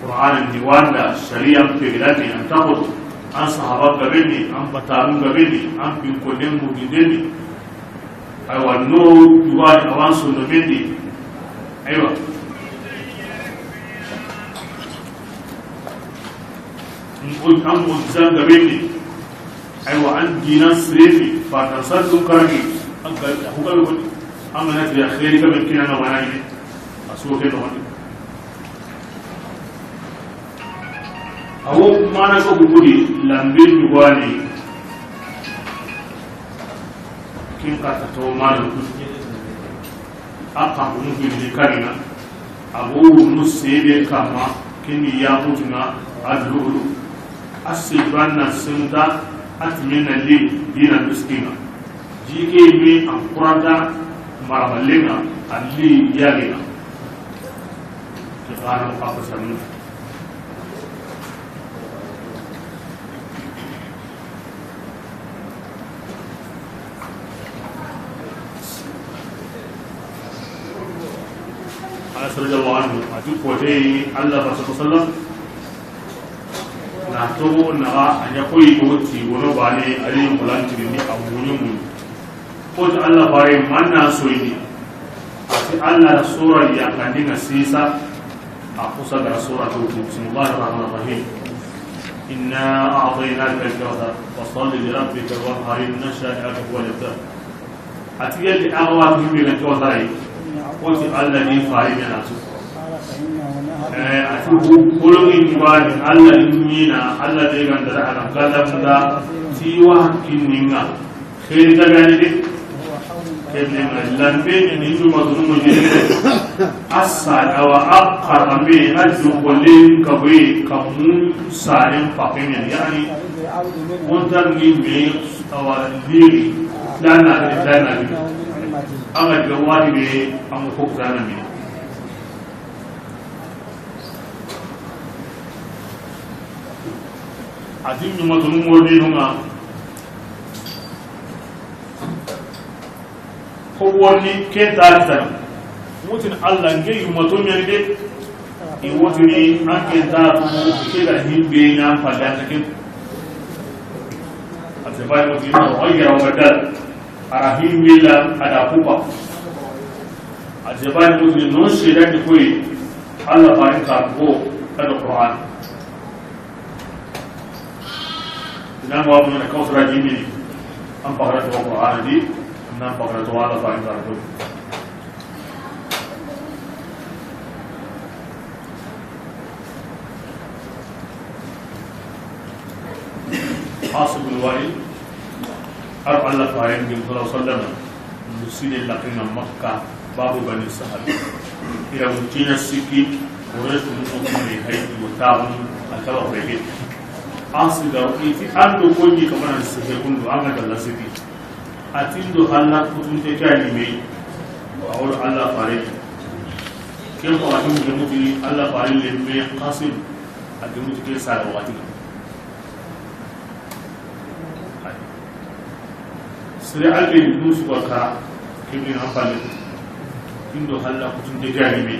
Qur'ana ni wanda, sharia pe gidani, an takoto, an sahaba gabe ni, an batanu gabe ni, an bin ko ne mu gideni. Aywa, no duwa ni awan so no mendi. Aywa. An mu'jiza gabe ni. Aywa, an dina sireni, fatan sallu karagi. An ga, an ga woni. An ga na ya khairi gabe kina na wana ni. A so ke no wani. Awo mana ko bugudi lambe ɲugani. Kin kata to mana. A ka bunu gidi kanina. Awo nu sebe kama kini ya kutuna alulu. Asibanna sinta atmina li dina miskina. Jike mi an kuranta maramallenga alli yagina. Ke kana ko afa sanu. Anas radiyallahu anhu, a ti kote Allah fa sallam, na togo naga a ɲa koyi ko ti wono bane, a ri mulan tirindi a muɲu muɲu. Ko ti Allah bare manna soyini. A ti Allah sura ya kandinga sisa. A kusa gara sura to. Bismillahir rahmanir rahim. Inna a'tainaka al-kawthar. Fasalli li rabbika wanhar. Inna shani'aka huwal abtar. A ti yadda awa tu mi na kawthar. Ko ti Allah ni fari na tu. Eh, a ti hu, kolongi ni wani, Allah ni mina, Allah de gandara a kan kala munda, ti wa kinninga. Khairi gabe ni de. Kelle ma lambe ni ni tuma dunu mo jere. Asa dawa akka rambe na jumbo len ka we ka mun saren pakenya, yani. Wontar ni me awa liri. Lana, lana. An ga diga waxati be, an ga fo kutana mini. A ti ɲumatunu ŋorni nunga. Ko woni ke ta tana. Mutin Allah nge yumato ɲani de. I wotini an ke ta tu ke ga himbe ɲa fadanta ke. A te bay wotini o ya o badal. Ara himbilla ada kupa. A jabani mutu non shedani koyi. Allah farin ka ko kada Qur'an. Ina wa mun ka usra jimini. An bakara to Qur'an di, nan bakara to Allah farin ka ko. Asu bin Wa'il, ar Allah fayen bin sallallahu alaihi wasallam, musine lakinga Makka, babu Bani Sahal. Ira mutina siki, Quraysh mun ko ne hay, mutabu, ataba bege. Asu da iti ando konni kamana sike kundu, anga dalla siki. Atindo halla kutunte kani me. Awol Allah fare. Ken ko atin gemuti Allah fare le me Qasim. A gemuti ke sara wati. Sere albe nusu ko ka kebe an palle. Indo halla kutunte kani me.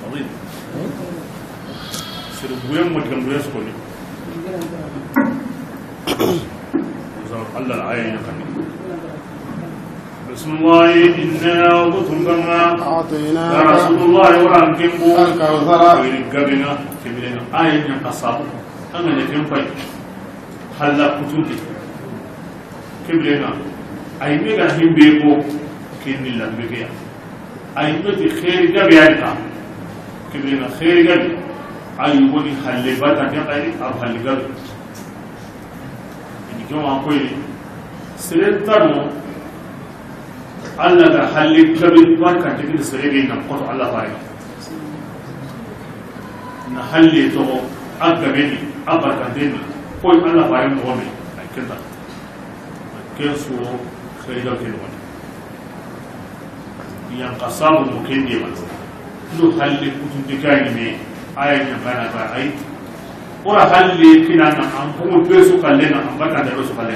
Azim. Sere buyen mo digan buyen sukoni. Allah la aya ɲa kan. Bismillah, inna, o tun kama. أعطيناك Ya Rasulullah, wa an kimbu. الكوثر. Iri gabina, kibirina. Aya ɲa kasabu. An ga ne ken fay. Halla kutunti. Kibirina. Ay me ga himbe ko. Kinni lambe ke ya. Ay me ti khairi gabe ya ka. Kibirina khairi gabe. Ay woni halle bata de khairi, ab halle gabe. Ini ke wa koyi, sere tano, Allah ga halle gabe barka de kini sere be na ko Allah bare. Na halle to a gabe ni, a barka de ni, ko Allah bare mo me, ay kenta. Ken su khairi gabe ni. Yan kasabu mo ken de ma. Lo halle kutunte kani me, aya ɲa bana ba ay. Ora halle kinana an ko be su kalle na an bata da be su kalle.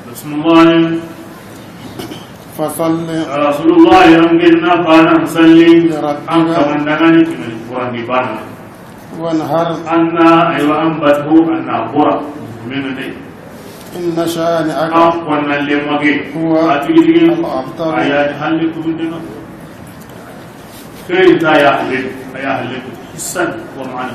Bismillah. فصل. Rasulullah, an gina bana salli. لربك. An kamandangani kimani Qur'an di bana. وانحر. Anna, aywa, an batu, anna bora. Mena dai. إن شانئك. An kwanna lemage. هو. A tigi tigi. الأبتر. Aya halle kudundena. Khairi ta ya halle, aya halle. Hissan wa ma'ana.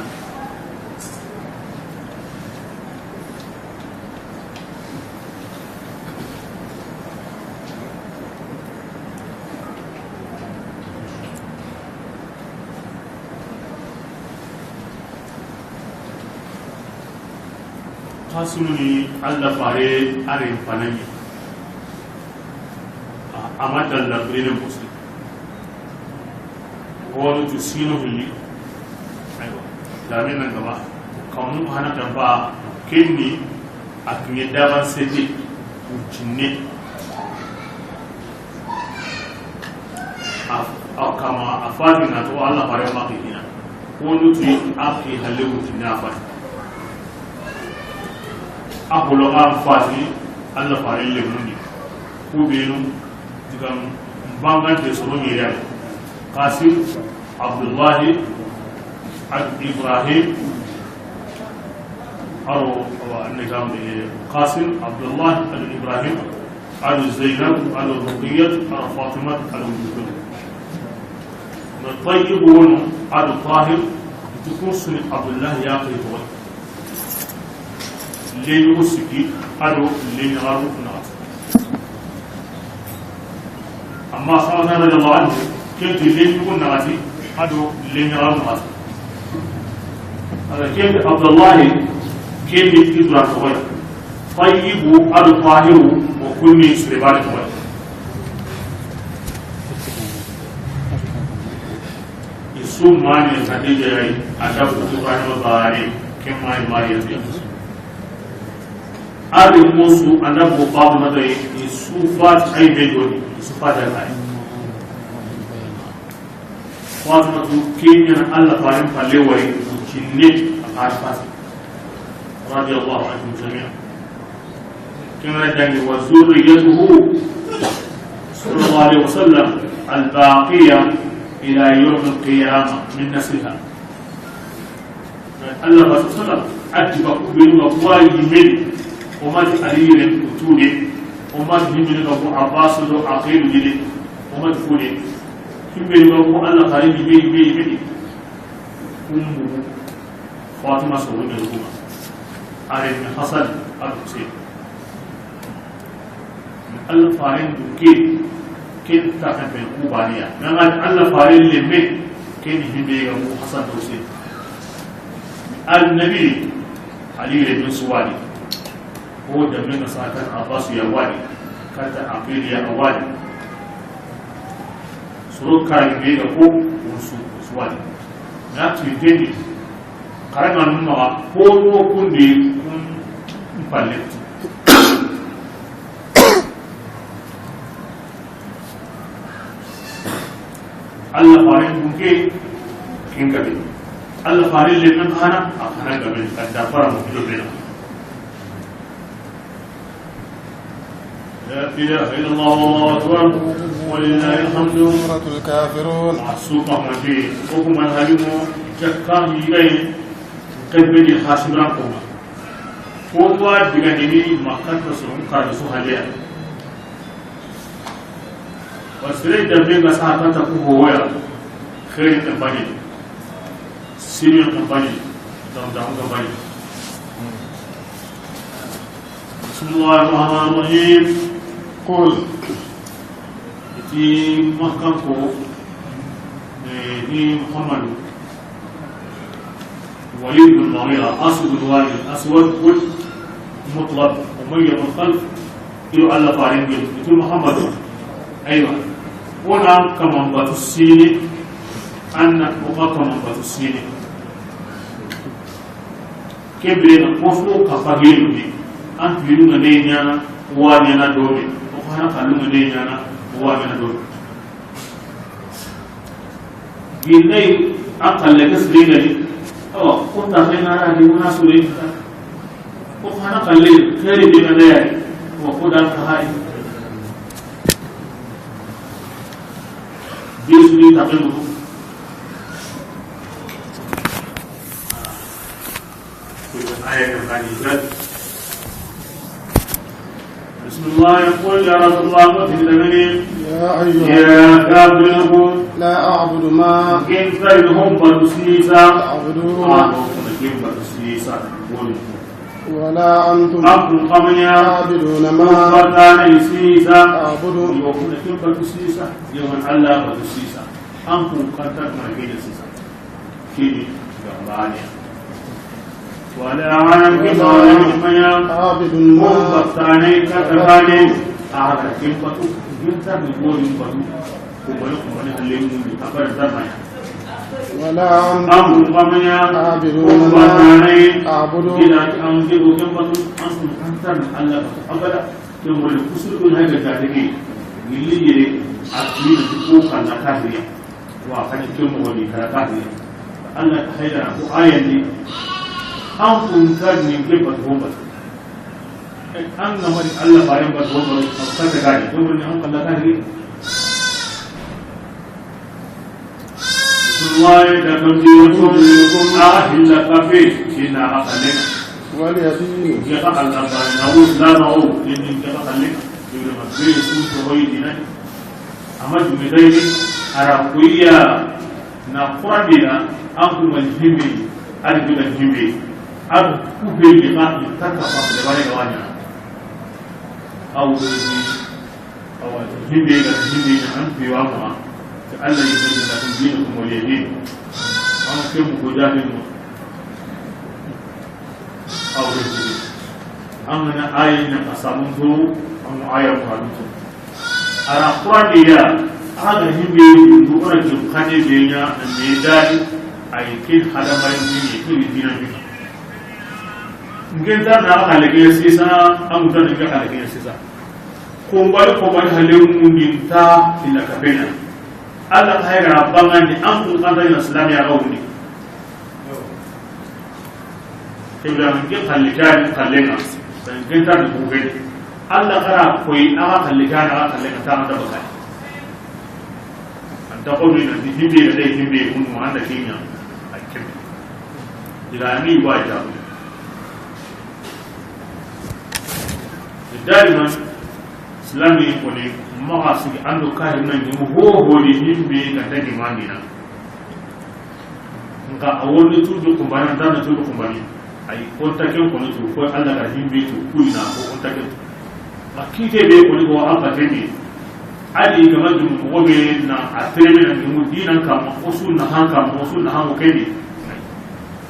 Qasimu ni Allah fare are fanani. A, a ma dalla birene Muslim. Wonu tu sino hilli. Aywa. Dame nan gaba. Kamu hana tamba kenni a kiɲe daban sete. Kucinne. A, a kama a fati na to Allah fare ma kina. Wonu tu a ki halle kucinne a fati. A holo a fati Allah fare le mundi. Ku benu. Digan bangante soro ɲeri ya. Qasim, Abdullahi, Ab-, Ibrahim, aro, awa, anne gam, eh, Qasim, Abdullahi, ado Ibrahim, ado Zainab, ado Ruqayyat, ado Fatima, ado Muhammad. Na Tayyib wono, ado Tahir, tukun suni Abdullahi ya kai to. Lenyugo siki, ado lenyaxaru naxati. Amma Hamza radiyallahu anhu, kenti lenyugo naxati, ado lenyaxaru naxati. Ala kenti Abdullahi, kenti Ibrahim toxoy. Tayyibu, ado Tahiru, o kunni sirebani toxoy. I su mani Khadija yayi, a da kutu Ibrahima baane, ke mani Mariya ya. A ri musu anda bo Fatimata yi, i su fati ay be doni, i su fati ay. Fatimatu ke ɲa na Alla faaren falle wari, o cinne a fati Fatima. Radiyallahu anhum jami'an. Ken ga na dangi, wa zurriyatuhu sallallahu alaihi wasallam al-baqiya ila yawm al-qiyamah min nasliha. Alla ba sallam, a ti ba ku be nu ga ku wa yinme di, o ma ti Ali yinme ku tu de, o ma ti yinme ga ku Abbas do Aqil di de, o ma ti ku de. Yinme ga ku Alla faaren yinme, yinme, yinme di. Kun bugu Fatima soro ɲa ku ma. A renme Hasan a do Husein. Alla faaren du ke, ken ta kan be ku baniya. Nanga Alla faaren lenme, ken himbe ga ku Hasan do Husein. Annabi, Ali renme su wa di. O danbe na sa kan Abbas ya wa di, kata Aqil ya wa di. Soro kari be ga ko, o su, su wa di. Na tu tendi. Xaraŋa nu maxa, ko wo kundi kun palle. Alla faaren du ke, ken gabe. Alla faaren lenmen xana, a xana gabe, ka da fara mo kilo bena. لا إله إلا الله والله أكبر ولله الحمد. سورة الكافرون. A su ka mati, o kuma halimo, jakka mi gai, kabbe di hasura kuma. Ko wa diga ni Makka ta so ka su haleya. Wa sere danbe ga sa kata ku hoya. Xeeri kampani. Siriyaan kampani. Dam dam kampani. بسم الله الرحمن الرحيم. قل. Iti Makkanko, eh, ni Muhammadu. Walid bin Mughira, Asu bin Wa'il Aswad bin Mutlab, Umayya bin Khalaf, ilo Alla faaren be, iti Muhammadu. Aywa. O na kaman batu sine, an na o ka kaman batu sine. Ke bire na ko fo ka fagelu ni. An piru na ne ɲaana, wa ɲaana do be. O ka na kallu na ne ɲaana, wa ɲaana do be. Gillay, an kalle ke sire gani. Awa, ko ta fe na ra di muna sure. Ko hana kalle, xeeri be na da ya. Wa ko da ka hay. Be sure ta fe mo. بسم الله، قل يا رسول الله، قل للمؤمنين. يا أيها يا كافرون. لا أعبد ما كن كرهم باتو سيسا. تعبدون. آه، كن باتو سيسا. ولا أنتم أكن قمنيا. عابدون ما باتاني سيسا. أعبد. يوكن كن باتو سيسا. يوم الله باتو سيسا. أنكم كنتم مرقين سيسا. Kini gambane. ولا أنا عابد ما. Mun batane ka tabane. A ka kin batu. Kin ta ni mo ni batu. Ko bani, ko bani halle mun ni abar zamaya. ولا أنتم. Am mun qamanya. عابدون ما. Mun batane. أعبد. Ila an ji ko kin batu. An kun kan tan Allah abada. Kin wala kusur kun haga ta take. Gilli yere a tini ko kan na kafiri. Wa xani ke moxo ni kara ka ni. Allah ta hayra ko ayandi. An kun kar ni ke batu ho batu. An na mari Allah bayan batu ho batu. Ka ta gani. Ko ni an kala ka ni. Bismillah, da kan ji ko a hilla kafe kina akale. Wal yadin. Ya Allah ba na wu la ma wu ni ka akale. Ni ma be su ko yi dinani. Amma jume dai, a ra kuya na Qur'an dina, an kuma himbe, an kuma himbe, an kufe ni ma ni taka fa da bare ga wanya. Aw ni, aw himbe ga himbe na an biwa ma. Ta Allah yi da dina kuma yadin. An ke mu ko jahil mu. Aw ni. An na ayi na asamun to, an ayi ko. A ra Qur'an di ya, a ga himbe du ko na jum kane be nya, me dadi, ay kin hadamaren ni, kin dina ni. N ke nta na xalle ke sisa, an muta n ke xalle ke sisa. Ko mbali, ko mbali halle mundi nta illa ka bena. Alla xa ga ra bangandi, an kun kanta ina Islam ya ga wundi. Ke bira n ke xalle ke ni xalle nga. N ke nta ni ku beni. Alla xa ra koyi, a ga xalle ke ni, a ga xalle nga ta anda bakay. Anta ko min ni himbe ga dai himbe kun ma anda kinya. A kebe. Ila ni wa jabu. Daiman, Islami ko ni maxa sigi ando kahir na ni ho ho ni himbe ga dagi manina. Nka a wonni tuubi kumbana, n ta na tuubi kumbani. Ay, o nta ken koni tu, ko Alla ga himbe tu, kuina ko o nta ken tu. A kite be koni ko Alla temi. Ali ga ma dum ko be na a tereme na ni mu dinan kamma, o sunna han kamma, o sunna han ko kendi.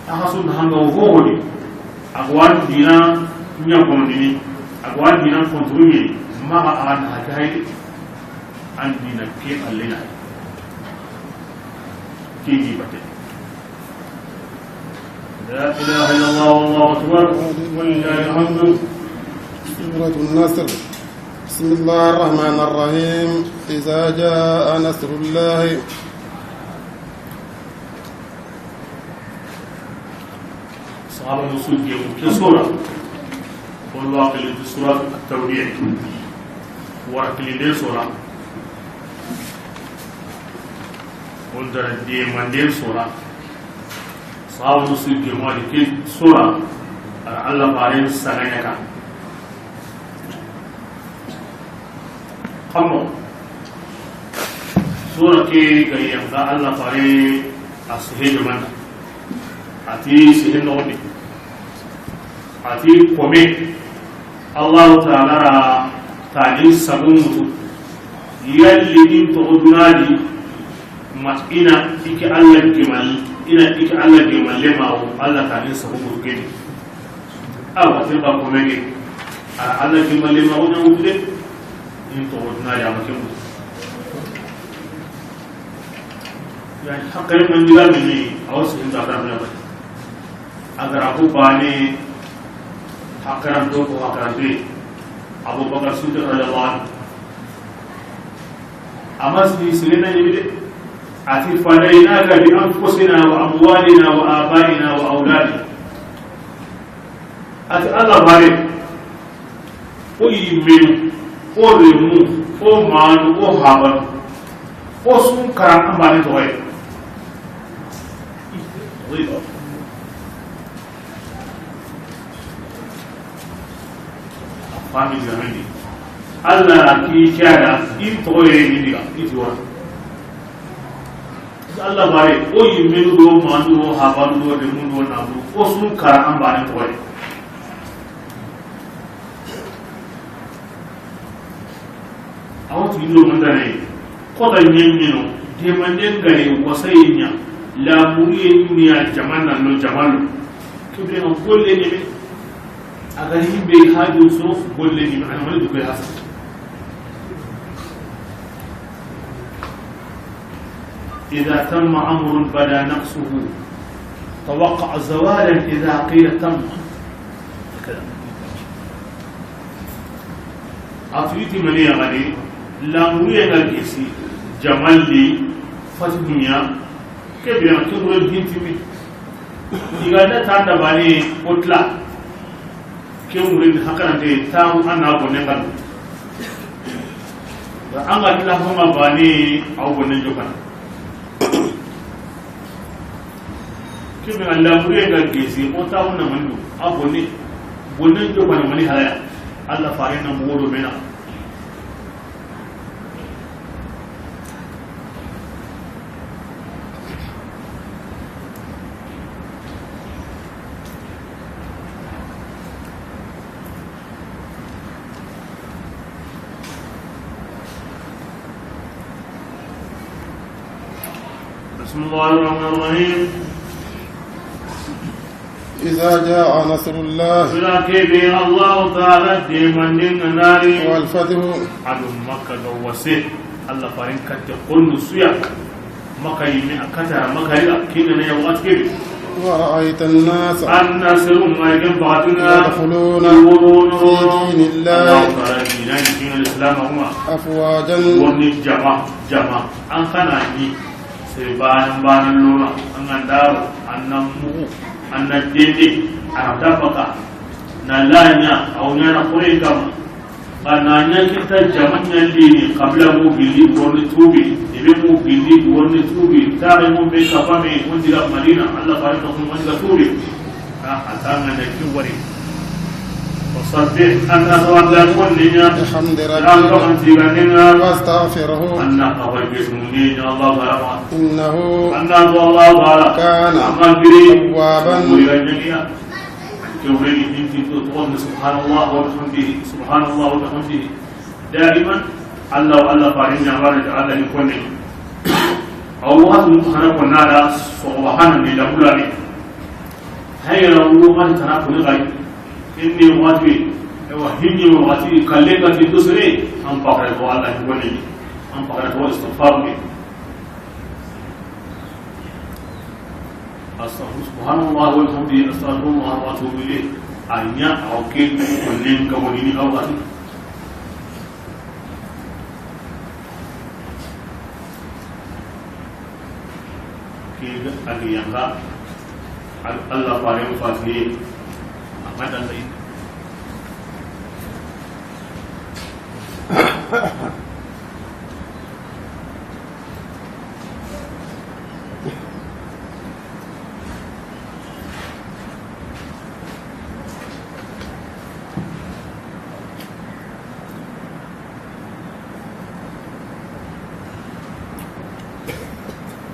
A ga sunna han ga o ho ho ni. A ko an dina nya kono ni. A ko an dina kontru ni. Maxa a na ha kay. An dina ke allina. Kindi bate. لا إله إلا الله والله أكبر ولله الحمد. سورة النصر. بسم الله الرحمن الرحيم. إذا جاء نصر الله. Sahaba nu su gemu ke sura. Wala wa qili surat at-Tawbiyah. Wa qili de sura. Wala dara de mande sura. Sahaba nu su gemu ali ke sura. Ar Alla bare saganya ka. Xamo sura ke ga yanga Alla fare a sehe jamana. A ti sehe noxondi. A ti kome Allahu taala ra tani sabu mutu. Yalli in toxo dunadi ma ina iki Alla gemal, ina iki Alla gemalle ma o Alla tani sabu mutu kedi. Awa, ken ba ko mege. Ala Alla ke malle ma wona wude. In to wona ya ma kemu. Yani hakkare man diga mini, awa sin da da na ba. Agara ko bane hakkaran to ko hakkaran de. Abu Bakar Siddiq radiyallahu anhu. Amma si sirina ni de. Ati fadaynaka bi anfusina wa amwalina wa abaina wa auladina. Ati Alla bare, o yimmenu, o remu, o manu, o habanu, o sun kara an bane toxoye. Fami diga mendi. Alla ti kiyaga in toxoye ni diga iti wara. Alla bare, o yimmenu do, manu do, habanu do, remu do, nabu, o sun kara an bane toxoye. Awa tu indo mandane, kota nyemino, demanden gare wasaye nya, la muriye nya jamana no jamano. Kibire ma golle nyeme. A ga yimbe haju so golle ni an wani dukai hasa. إذا تم أمر بدا نقصه، توقع زوالا إذا قيل تم. Afiriti mani ya gani, lamuru ya ga gesi, jamalli, fati dunya, ke biya ke wure hintimi. Iganda tanda bani otla. Ke wure ni hakarante tamu anna bonne kan. An ga tila homa bani aw bonne jokan. Kebe Allah mure ga gesi o tamu na mandu a bonne. Bonne jokan mani halaya. Allah fare na modo mena. بسم الله الرحمن الرحيم. إذا جاء نصر الله. Sura kebe Allah Ta'ala de manden nari. والفتح. Ado Makka ga wase. Allah farin katte konnu suya. Makka yimme a katara Makka ila kina ne ya wakati kebe. ورأيت الناس An na seru ŋa yi ken bakatin ŋa. يدخلون Woro, woro. في دين الله Allahu taala diina, diina Islam kuma. أفواجا. Woni jama, jama. An xa na ni sere baane baane lona, an ga ndaro, an na mugu, an na dende, an na tabaka, na lanya, aw ɲaana xore kama. Xa na ɲa kita jama ɲa lini, xabila mu gilli, woni tubi, i be mu gilli, woni tubi, tare mu be kafame, woni diga Madina, Allah fare to, woni diga tubi. A, a tanga ne ki wari. Wasabbih, an na tawalla ko ninya. بحمد ربك Ran ko an tiga ninya. واستغفره An na kawai be sunu ninya Allah barama. إنه An na to Allah bara. كان Amagiri. توابا. Wuri ga ninya. Ke wuri ni hinti to to subhanallah wa bihamdihi. Subhanallah wa bihamdihi. Daiman, Allah, Allah farin ya bari da Allah ni konne. Aw wa mun hana konna da subhanallahi la bulani. Hayra wu man tana kuni gai. Inni wati, ewa hinni wati, kalle ka ti dusre, an pakare ko Allah ni woni. An pakare ko istighfar ne. Astaghfir, subhanallah walhamdulillah, astaghfirullah wa atubu ilayh. Anya, okay, ko nen ka woni ni awati. Ke ga a ga yanga, Al-, Allah faren fatiye, a ga dalla yi.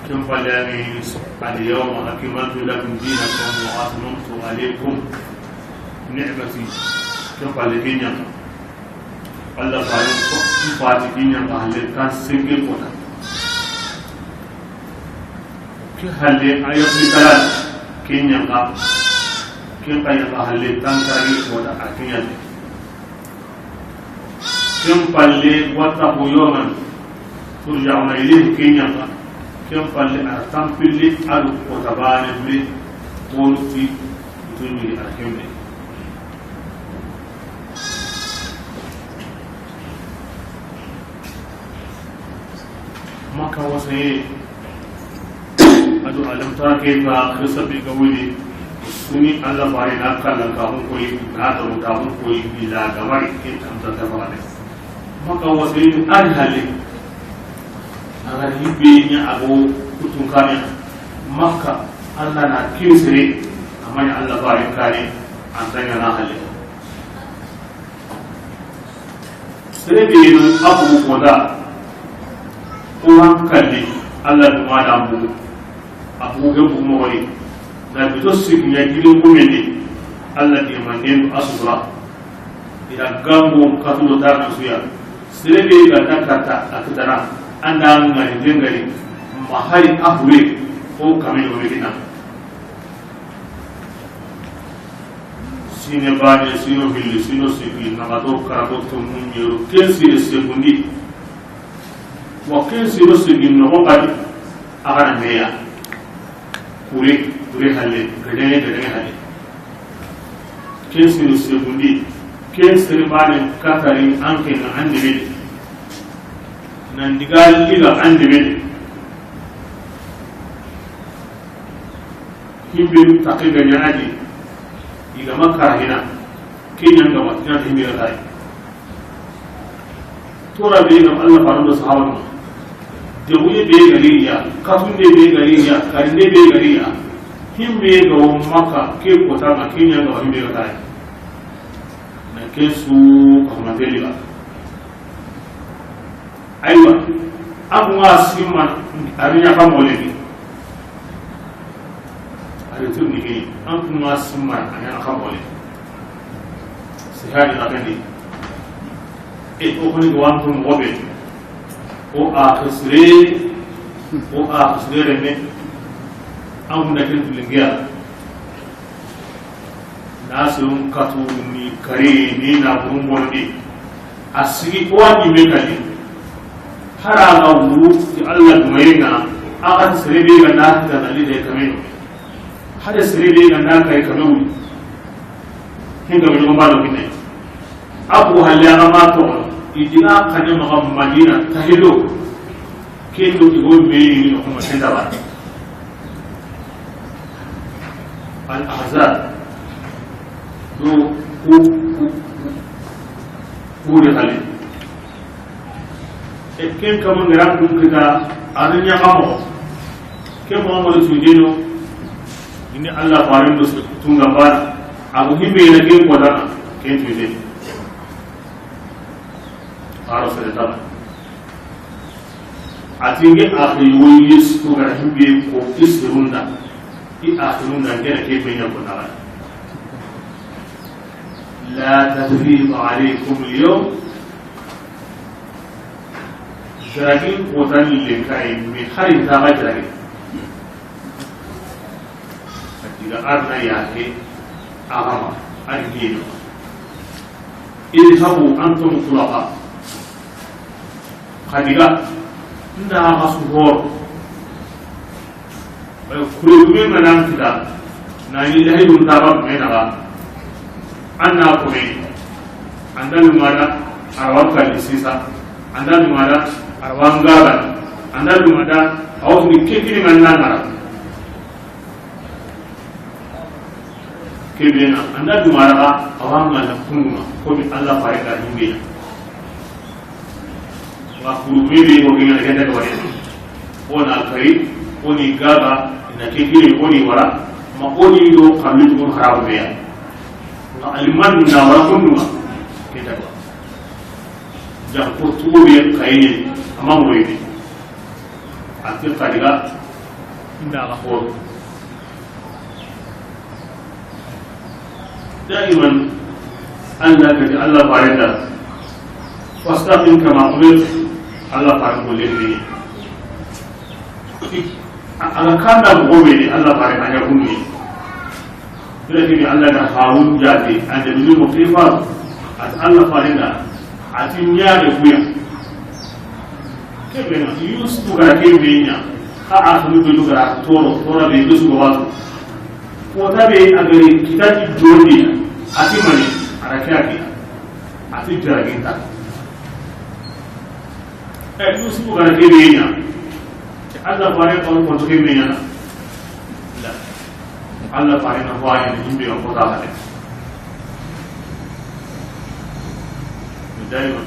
Ken palle yani, اليوم أكملت لكم دينكم وأتممت عليكم نعمتي. Ken palle ke ɲa. Allah faren ko, n fati ke ɲa ba halle tan senke kota. Ke halle ayati kala ke ɲa ba. Ke ɲa ba halle tan tari kota a ke ɲa. Ken palle, واتقوا يوما ترجعون إليه, ken ɲa ba. Ken palle a tampille a do ko tabane be ko ti tunni a kembe. Makka wasaye, a do alam tara kayfa, xisa be ga wuli, suni Allah fare na kallan ka hun koyi, na da ta hun koyi, ila gamari ke tam ta ta fare. Makka wasaye ni an halle. A ga hibbe ɲa a go kutun kane. Makka, Allah na kinsire, amma ɲa Allah fare kane, an tanya na halle. Sere be nu a bugu kota, ko hankali, Allah duma da bugu, a bugu ke bugu moxo yi, na bito sigi ɲa gidin kumendi, Allah ke manden a sura, ila gango katulo ta na suya, sere be ga ta kata a kitana, anda ngari jengari, ma hari a buwe, ko kamino be kina. Sine bane, sino hilli, sino sikki, naxato, karago, tomu, ɲero, ken sine segundi. Wa ken sino sikki noxo xadi, a xana meya. Kure, kure halle, gedenge, gedenge halle. Ken sino segundi, ken sere bane katari an ke na an debe de. Nan diga liga an debe de. Himbe takke ga ɲaana di, i ga ma karahina, ke ɲa ga ma, ɲa himbe ga tayi. Tora be ga Allah faran do sahaba no. De wuye be ga riya, katunde be ga riya, karinde be ga riya. Himbe ga wo Makka, ke kota ma, ke ɲa ga himbe ga tayi. Na ke su ka ma deli ba. Aywa, an kun ga simma, a ri ɲa ka mole ni. A ri tun ni ke, an kun ga simma, a ɲa ka mole. Sihadi na kandi. E, o koni ko an kun mobe. O a xisire, o a xisire ne. An kun da kin tulingiya. Na sirun katu ni kari ni na burun bondi. A sigi ko wani me kali. Hara ga wuru ti Allah dumayenga, a ga sere be ga na ta na li de kameno. Hade sere be ga na kay kanu. Hinga be ma do kine. Abu Hali a ga ma to. I di na kane ma Madina tahilo. Kendo i go me ni no kuma senda ba. Al Ahzab. Do ku, ku, ku de kale. E ken kama ngara kun kita, a na ɲa kamo. Ke Muhammadu Sudino, ini Allah farin do tunga bana. Abu himbe na ke ko dana, ken tude. Aro sere tama. A ti nge axiri woyi Yesu ko gara himbe ko kisirunda. I axirunda ngena ke be ɲa ko na. La tathriba alaykum al-yawm. Jaragin ko tan le kay mi hari ta ga jaragin. Diga arna ya ke agama an dino. Idhabu antum tulaqa. Xa diga, nda xa su horo. Kure dume ma nan kita, na ni lahi dun ta ba me na ga. An na ko me. An da lumada, arwa ka ni sisa. An da lumada, arwa ngaba. An da lumada, awni kekini man na ngara. Kebena, an da duma raga, awa nga na kunuma, ko mi Allah fare ka himbe. Wa kuru bebe ko gina genda ko wari. O na kari, o ni gaba, na kekire, o ni wara, ma o ni do kamil ko haramu be ya. Nga aliman na wara kunuma, kenda ko. Jam ko tuwo be kayini, amma mo yini. A ti xa diga, nda ga horo. Daiman, Allah ka di Allah farenda. Fastaqim kama umirt. Allah faren ko lelli. A, a ga kanda moxo be ni Allah faren a ɲa kunni. Bira kini Allah da Harun jati, ande mini mo kifa, at Allah farenda, ati ɲa de kuya. Kebe na Yusuf ga ke be ɲa, ka a tunu be ga toro, toro be Yusuf wa. Ko ta be a gari kita ti joni, ati mani, ara kya ki, ati jaragin ta. E, Yusuf ga ke be ɲa, Allah fare ko ko ke be ɲa. La. Allah fare na wa ni be ko ta hade. Daiman.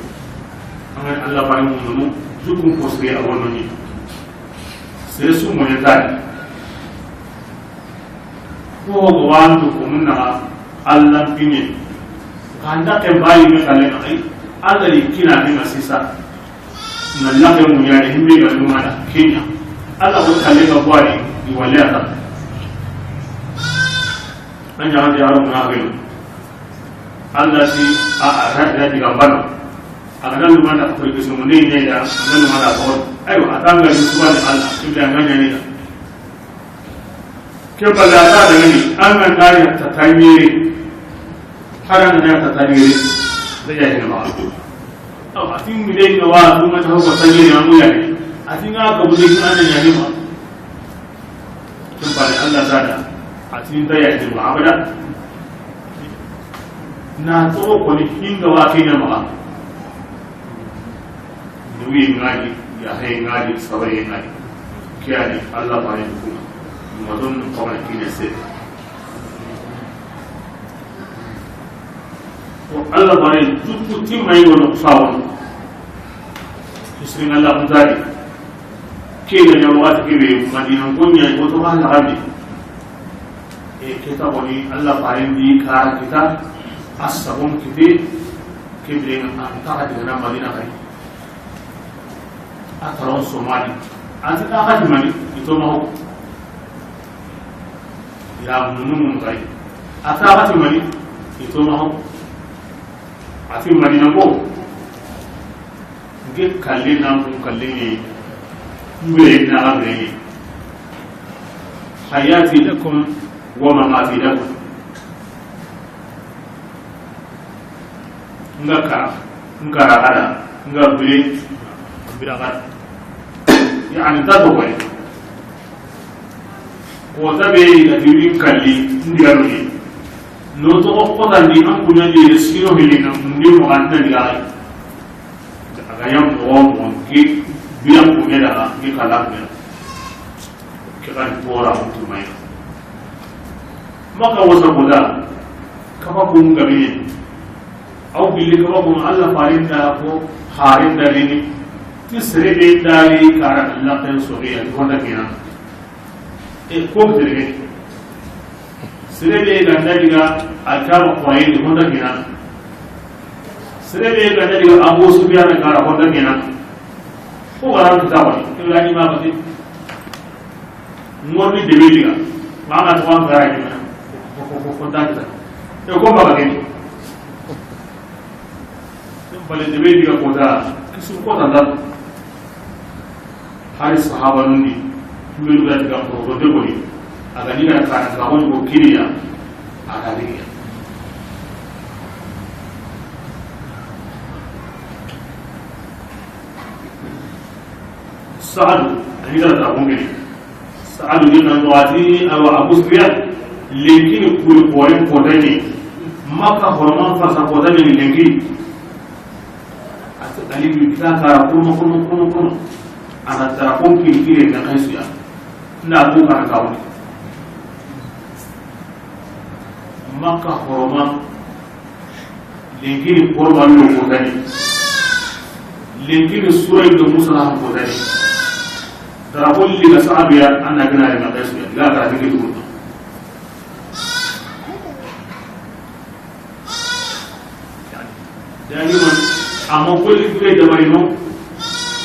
An ga Allah fare mu no, jukun ko sire a wono ni. Sere su mo ne tani. Ko go wandu ko mun na Allah pinye. Kanda ke bayi me kale na ai. Allah ni kina ni masisa. Na laxe mu ya ni himbe ga lumana kenya. Allah ko kale ga bwari ni wala ta. An ya de aro na gelo. Allah si a, a, a, a, diga bana. A ga na lumana ko ke so mo ne ne ya, a ga na lumana ko. Ayo, a tanga ni subhana Allah, ibda nganya ni da. Ke balla ta da ni, an ga na ya ta tanyere. Har an ga na ya ta tanyere. Da ya ni ma. Aw, a tin mi de ni wa, kuma ta ko tanyere an mu ya ni. A tin ga ko de an ya ni ma. Ken bane Allah taala a ti nta ya ti abada. Na to ko ni hinga wa kenya ma. Ni wi ngadi, ya hay ngadi, sabaye ngadi. Kiyani Allah bane ku. Ma don ko na kinya se. Ko Allah bane tutu timay wono sawono. Isrin Allah mutadi. Ke ga ɲa waxati ke be Madina ko ɲa ko to ba la gandi. E ke ta ko ni Allah faren di kara kita, a sabon kite, ke be an ta ga na Madina kay. A taron somali. A ti ta ga mani, ito ma ho. Ya munun kay. A ta ga mani, ito ma ho. A ti Madina ko. Nke kalle na kun kalle ne, mbire na ga bire ne. Hayati lakum wa mamati lakum. Nga ka, nga ra gada, nga bire, bire gada. Yani ta ko wai. Kota be ga diwi kalli, ndi ga no ni. No to ko kota ndi an kunya ndi sino hili na ndi mo an ndi ga. A ga yam mo mo ki bi an kunya da ki kala kunya. Ke kan pora mutu mai. Maka wasa boda. Kaba kun gabe. Aw billi kaba kun Allah farinda ko harinda ni. Ti sere be dari kara Allah kan soriya ko da kina. E ko terege. Sere be ga na diga Alkaba Qurayni honda kina. Sere be ga na diga Abu Sufyan ga ra honda kina. Ko wara ta wani. Ibra ni ma ba ti. Ngorni debe diga. Ma ga to an ga ra kina. Ko ko ko honda kina. E ko ba ga ni. Bale debe diga kota, kisu kota nda. Hari sahaba nundi, mbelu ga diga ko ko de boni. A ga ni ga ka ka ko ko kiriya. A ga ni ya. Saadu, a ni ga ta ko ngiri. Saadu ni nan do a ti, awa, Abu Sufyan, lenki ni kuri kore kota ni. Maka horoman fasa kota ni lenki. A ti Ali bi ta kara kono, kono, kono, kono. A na tara ko kiri kiri na Kaysu ya. Na ko kana kawo. Maka horoma. Lenkini horoma lo ko tani. Lenkini sura do Musa ko tani. Tara ko li ga Saadu ya, an na gina na Kaysu ya. Ga tara ni ko. Daiman, a ma golli bure dabari no,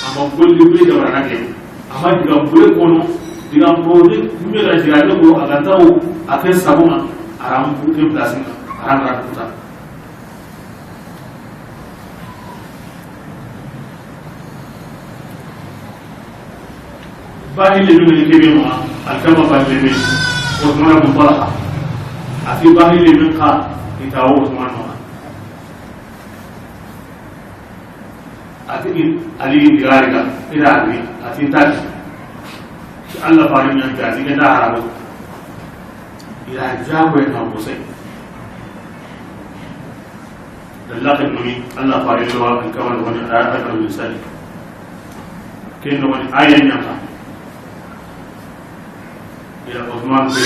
a ma golli bure dabara na ke. A ma diga bure kono, diga projet, mbe ga diga ne ko, a ga tawo, a ke sabuma, a ram bute place na, a ram ram kuta. Bahille min ni kebe ma, Alkama bahille min, Usman bin Talha. A ti bahille min ka, i tawo Usman ma. A ti Ali dirari ga, ira ni, a ti tani. Allah bari min ta, a ti ke da haramu. Ira jago ya kan ko sai. Dalla ke muni, Allah fare lo wa kan kawal woni a ya kan misali. Ken woni ayan yanka. Ila Osman be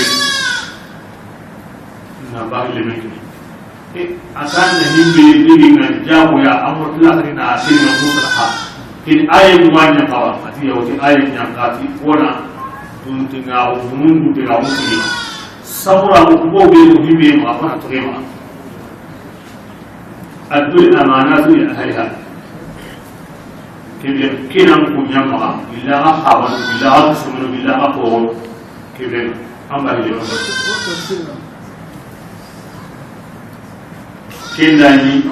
na ba le meki. E, a kan na himbe digi na jago ya amotla kina sina musalaha. Kin ayan wanya kawa, ati ya wati ayan yanka ti wona. Dun tinga o mundu de la musuli. Sabura ko bo be ko himbe ma fa to ma. Addu l-amanatu li ahliha. Kebe kinan ku ɲa maxa, billahi xa xaban, billahi xa sumunu, billahi xa xoro. Kebe an ba hile. Ken da ni,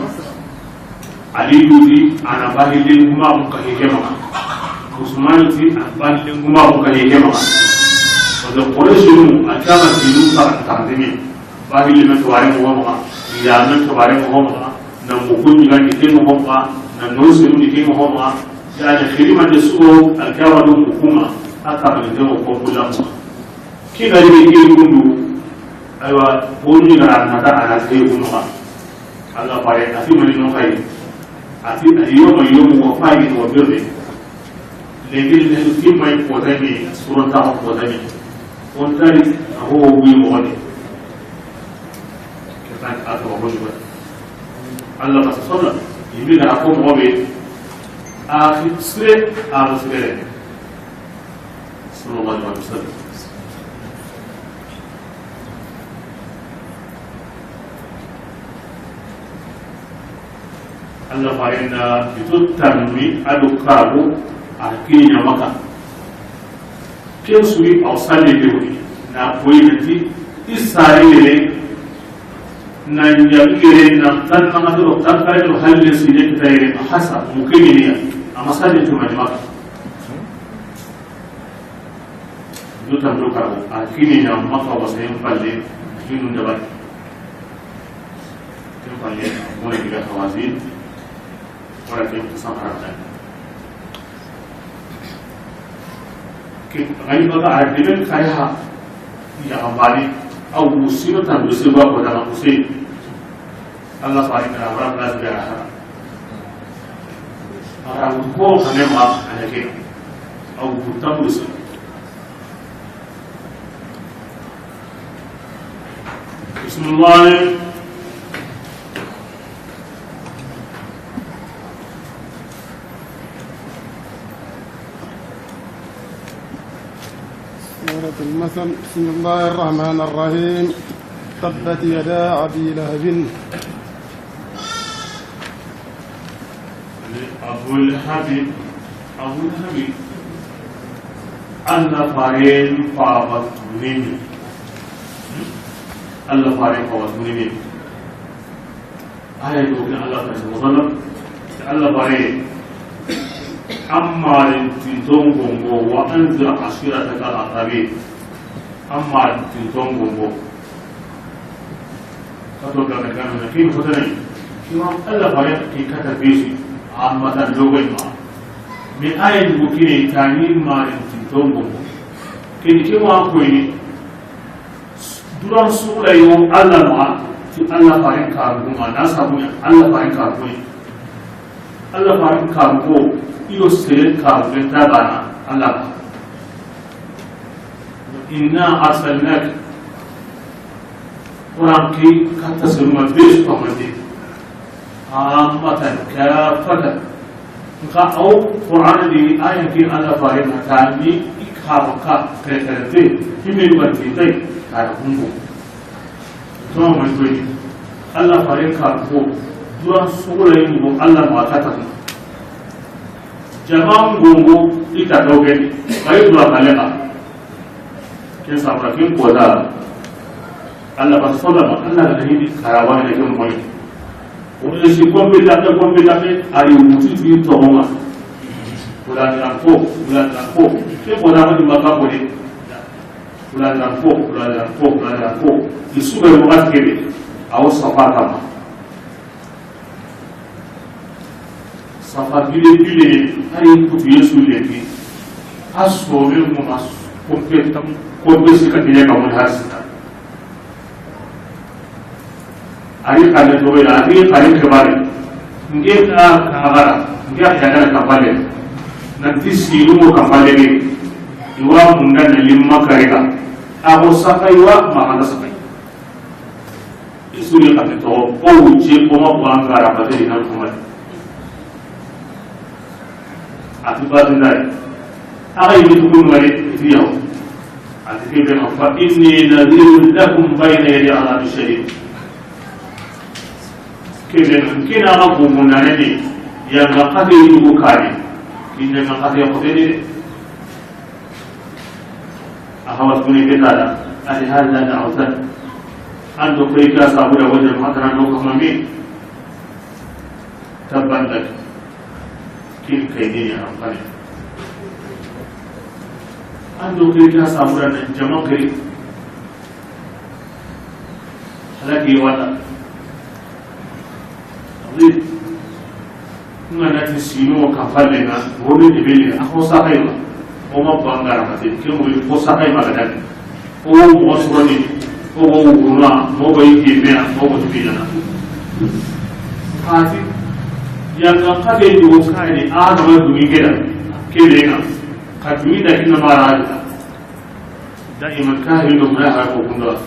Ali yudi, a na ba hile kuma ku ka hike maxa. Usman ti, a na ba hile kuma ku ka hike maxa. Parce que Quraysh nu, a kama kilu ka ka dimi. Bahille men tubare mo homo, ya men tubare mo homo, na mo ko ni gandi ke mo homo, na no se ni ke mo homo, ya ni khidma de suo, Alkaba do mo kuma, ata ni de mo ko bulla mo. Ki ga ni ke kundu, aywa, ko ni ga na ta ala ke kundu ma. Allah pare, a ti mani no kay. A ti, al-yawma yawmu wafa'in wa birrin. Lekin ne ti may ko tani, suron ta ko tani. On tari, a ho wi mo ne. Ke tan a to mo ni. Allah ma sala, yimi da ko mo be. A fi sire, a sire. Sallallahu alaihi wasallam. Allah farinda bito tanmi ado karago a kini ɲa Maka. Ken suri aw salli be wuri na koyi na ti Israeli na ɲa yere na tan na do tan kare do halle sine kita yere hasa mukeminiya. Ama salli to ma Maka. Duta do karago a kini ɲa Maka wasayin palle. Kinu dabari. Ken palle mo ne diga Hawazin. Wala ken ko samara tan. Ke gani baga a deben kare ha. Ya xanbani, aw sino tandu seba ko dama Hussein. Allah fari kana wara place be a xara. A xara ko xane ma a na ke. Aw tandu se. Bismillah. سورة المثل. بسم الله الرحمن الرحيم. تبت يدا أبي لهب. Abu Lahabi, Abu Lahabi, Allah faren faaba tunini. Allah faren faaba tunini. Aya do ke Allah ta sallallahu alaihi wasallam. Allah bare. Amma in tinton gombo, wa anzir ashiratakal aqrabin. Amma in tinton gombo. Kato ga ga na kin fotana. Imam Allah bare ki kata bisi. Amma tan dogo ma. Mi ayin go kine tani ma in tinton gombo. Kin ki wa ko ni. Duran sugula yo Allah ma, ti Allah faren karu ma, na sabu ya Allah faren karu. Allah faren karu ko, iyo sere karu ta bana Allah ma. Inna arsalnak. Quran ki katta sirma bes pamande. Ammatan, kaffatan. Nka aw Qur'an di aya ke Allah fare na ta ni i ka ba ka kare kare te, himbe ni banti tai, ka da kumbo. To man to ni. Allah fare ka ko, duran sugula yi ko Allah ma ka ta. Jama'an gongo i ka doge ni. Bai duwa kale ka. Ken sabra ken ko da. Allah ba soda ma, Allah ga ni karawa ne ken moy. O ne si kombe tabe, kombe tabe, ari wuti ti to ma. Kula ni ko, kula ni ko. Ke ko da ma ni ma ka ko de. Kula ni ko, kula ni ko, kula ni ko. Isu be mo gat kebe. Aw safa kama. Safa bile bile, hari kutu Yesu lenki. A sobe mo mas kompe tam, kompe si katine ka mo hasita. Ari kale to ya, ari kale ke bari. Nge ka kagara, nge ka kagara ka bale. Nanti siru mo ka bale ni. Iwa munda na limma karega. Abo safa iwa ma hada safa. Isuri kati to, ko wuce ko ma ko an gara ba dai na kuma. A ti ba dai. A ga yi tukun mare ti yawo. A ti ke be ma fa inni nadhirun lakum bayna yadi adhabin shadid. Ke be ma kina ga ko mun ne ni. Ya ga ka de yi ko kare. Inna ma ka de ko de. A hawa sune ke tada, a ti hal la da'awtan. An do kai ka sabu da wajen makana no ko mami. Tabban lak. Kin kai ne ya amfani. An do kai ka sabu da nan jama kai. Halaki wala. Azim. Nga na ti sino ka falle na, woni de bele, a ko sa kai ma. O ma bangara ma te, ke mo ko sa kai ma ga dan. O mo suroni, o mo wuruna, mo ko yi me, mo ko tibina. Hati, ya nga ka be do kai ni, a na ma dumi ke da. Ke be na. Ka dumi da ina mara. Daiman kahiri do muna ha ko kunda.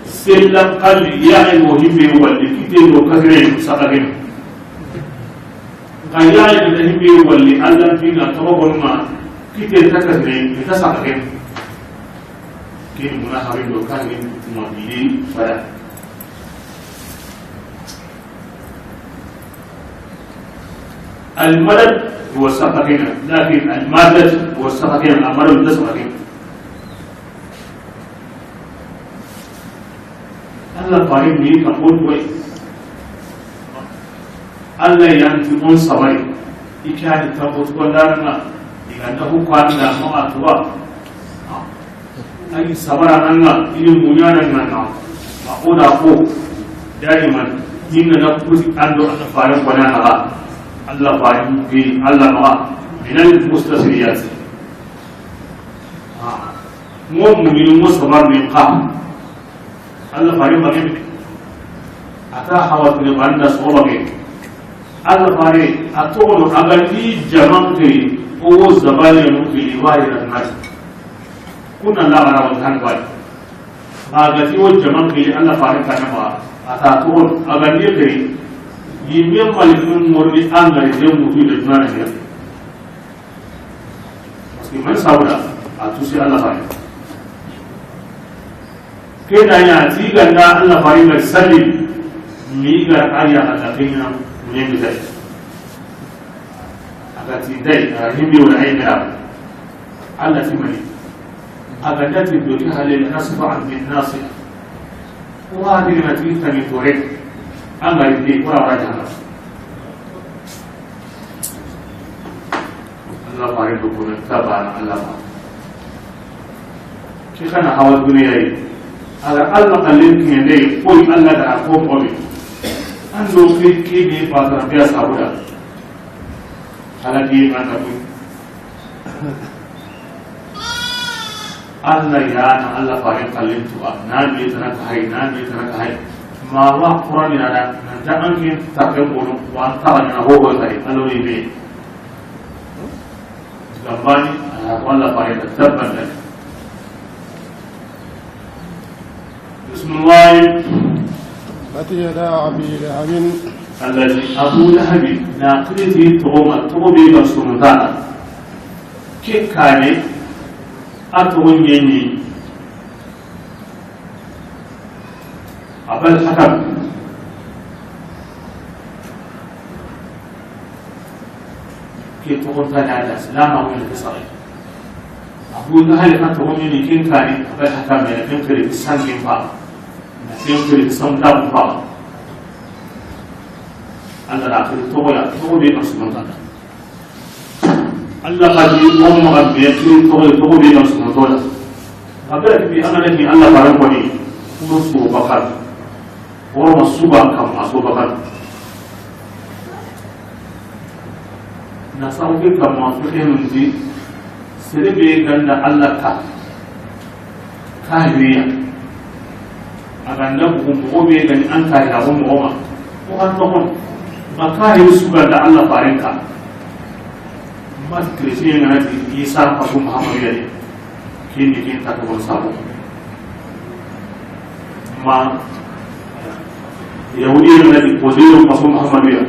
Sellan kalli ya ay mo himbe walli kite do kasire sakagen. Ka ya ay da himbe walli Allah bina to ko ma kite ta kasire ta sakagen. Ke muna ha do kahiri kuma bili fara. المدد هو السقطين، لكن المادة هو السقطين، المدد هو السقطين. Allah farin ni ka bot way. Allah yanti on sabari. Ikani ta bot ko darna. Iganda hu ko anda ma atuwa. Ayi sabara nanga, ini muñana nanga, ma o da ko, daiman, hinga na kuti ando Allah farin kona naga, Allah farin bi, Allah maga, minal mustasiriyat. Ah. Ŋo mumini ŋo sabar min xa. Alla fare ma gebe. A ta hawa tine banda soba ke. Alla fare a toxono a ga ti jaman ke o wo zabane no ke ni wari na nas. Kuna la gara wa tan bari. A ga ti wo jaman ke Alla fare kana ma a ta toxono a ga ni ke. Yi men mali kun morni an ga ni de mutu de na ne. Parce que man sabu da a tusi Alla fare. Ke da ya ti ganda Alla fare ga salli mi ga aya a ta kenya ne mi zai. A ga ti dai a himbi wala ay mira. Alla ti mani. A ga da ti do ti halil nasfa min nasiya. Wa ni na ti tani tore. An ga ri ko wa jahannam. Alla fare do ko tabana Alla ma. Ki kana hawa duniya yi. Ala Alla kallin ki ne ko Alla da ko ko mi. An do ki ki ni ba ta biya sabuda. Ala ki ma ta ko. Alla ya na Alla fare kallin tuwa na ni tana ka hay na ni tana ka hay. Ma wa Qur'an ya na na ta an ki ta ko no wa ta na ho ho sai allo ni be. Gambani, a ya ko Alla fare da tabban da. Bismillah. Tabbat yada Abi Lahabin. Allazi Abu Lahabi, na kiriti togo ma, togo be ga sunta. Ke kane, a togo ɲeɲi. Abal Hakam. Ke toxo ta da da silama wala ke sare. Abu Lahab ka toxo ni ken kari, Abal Hakam ne ken kari sangin fa. Ken kari sangin fa. Alla da kari toxo ya, toxo be ka sunta. Alla ka di o ma be kiri toxo, toxo be ka sunta la. Abal bi amana ni Alla baran ko ni. Ko su bakar. Horoma suba kamma, suba kan. Na sabu ke kamma, fexenun di, sere be ganda Alla ka, kahiriya. A ganda bugu moxo be gani an kahira ko moxo ma. Ko an toxon. Ma kahiri su ganda Alla faren ka. Ma chrétien ngana ti Isa ko Muhammadu ya ni. Ken ni ken ta ko sabo. Ma Yahudi ngana ti Uzairu ko Muhammadu ya.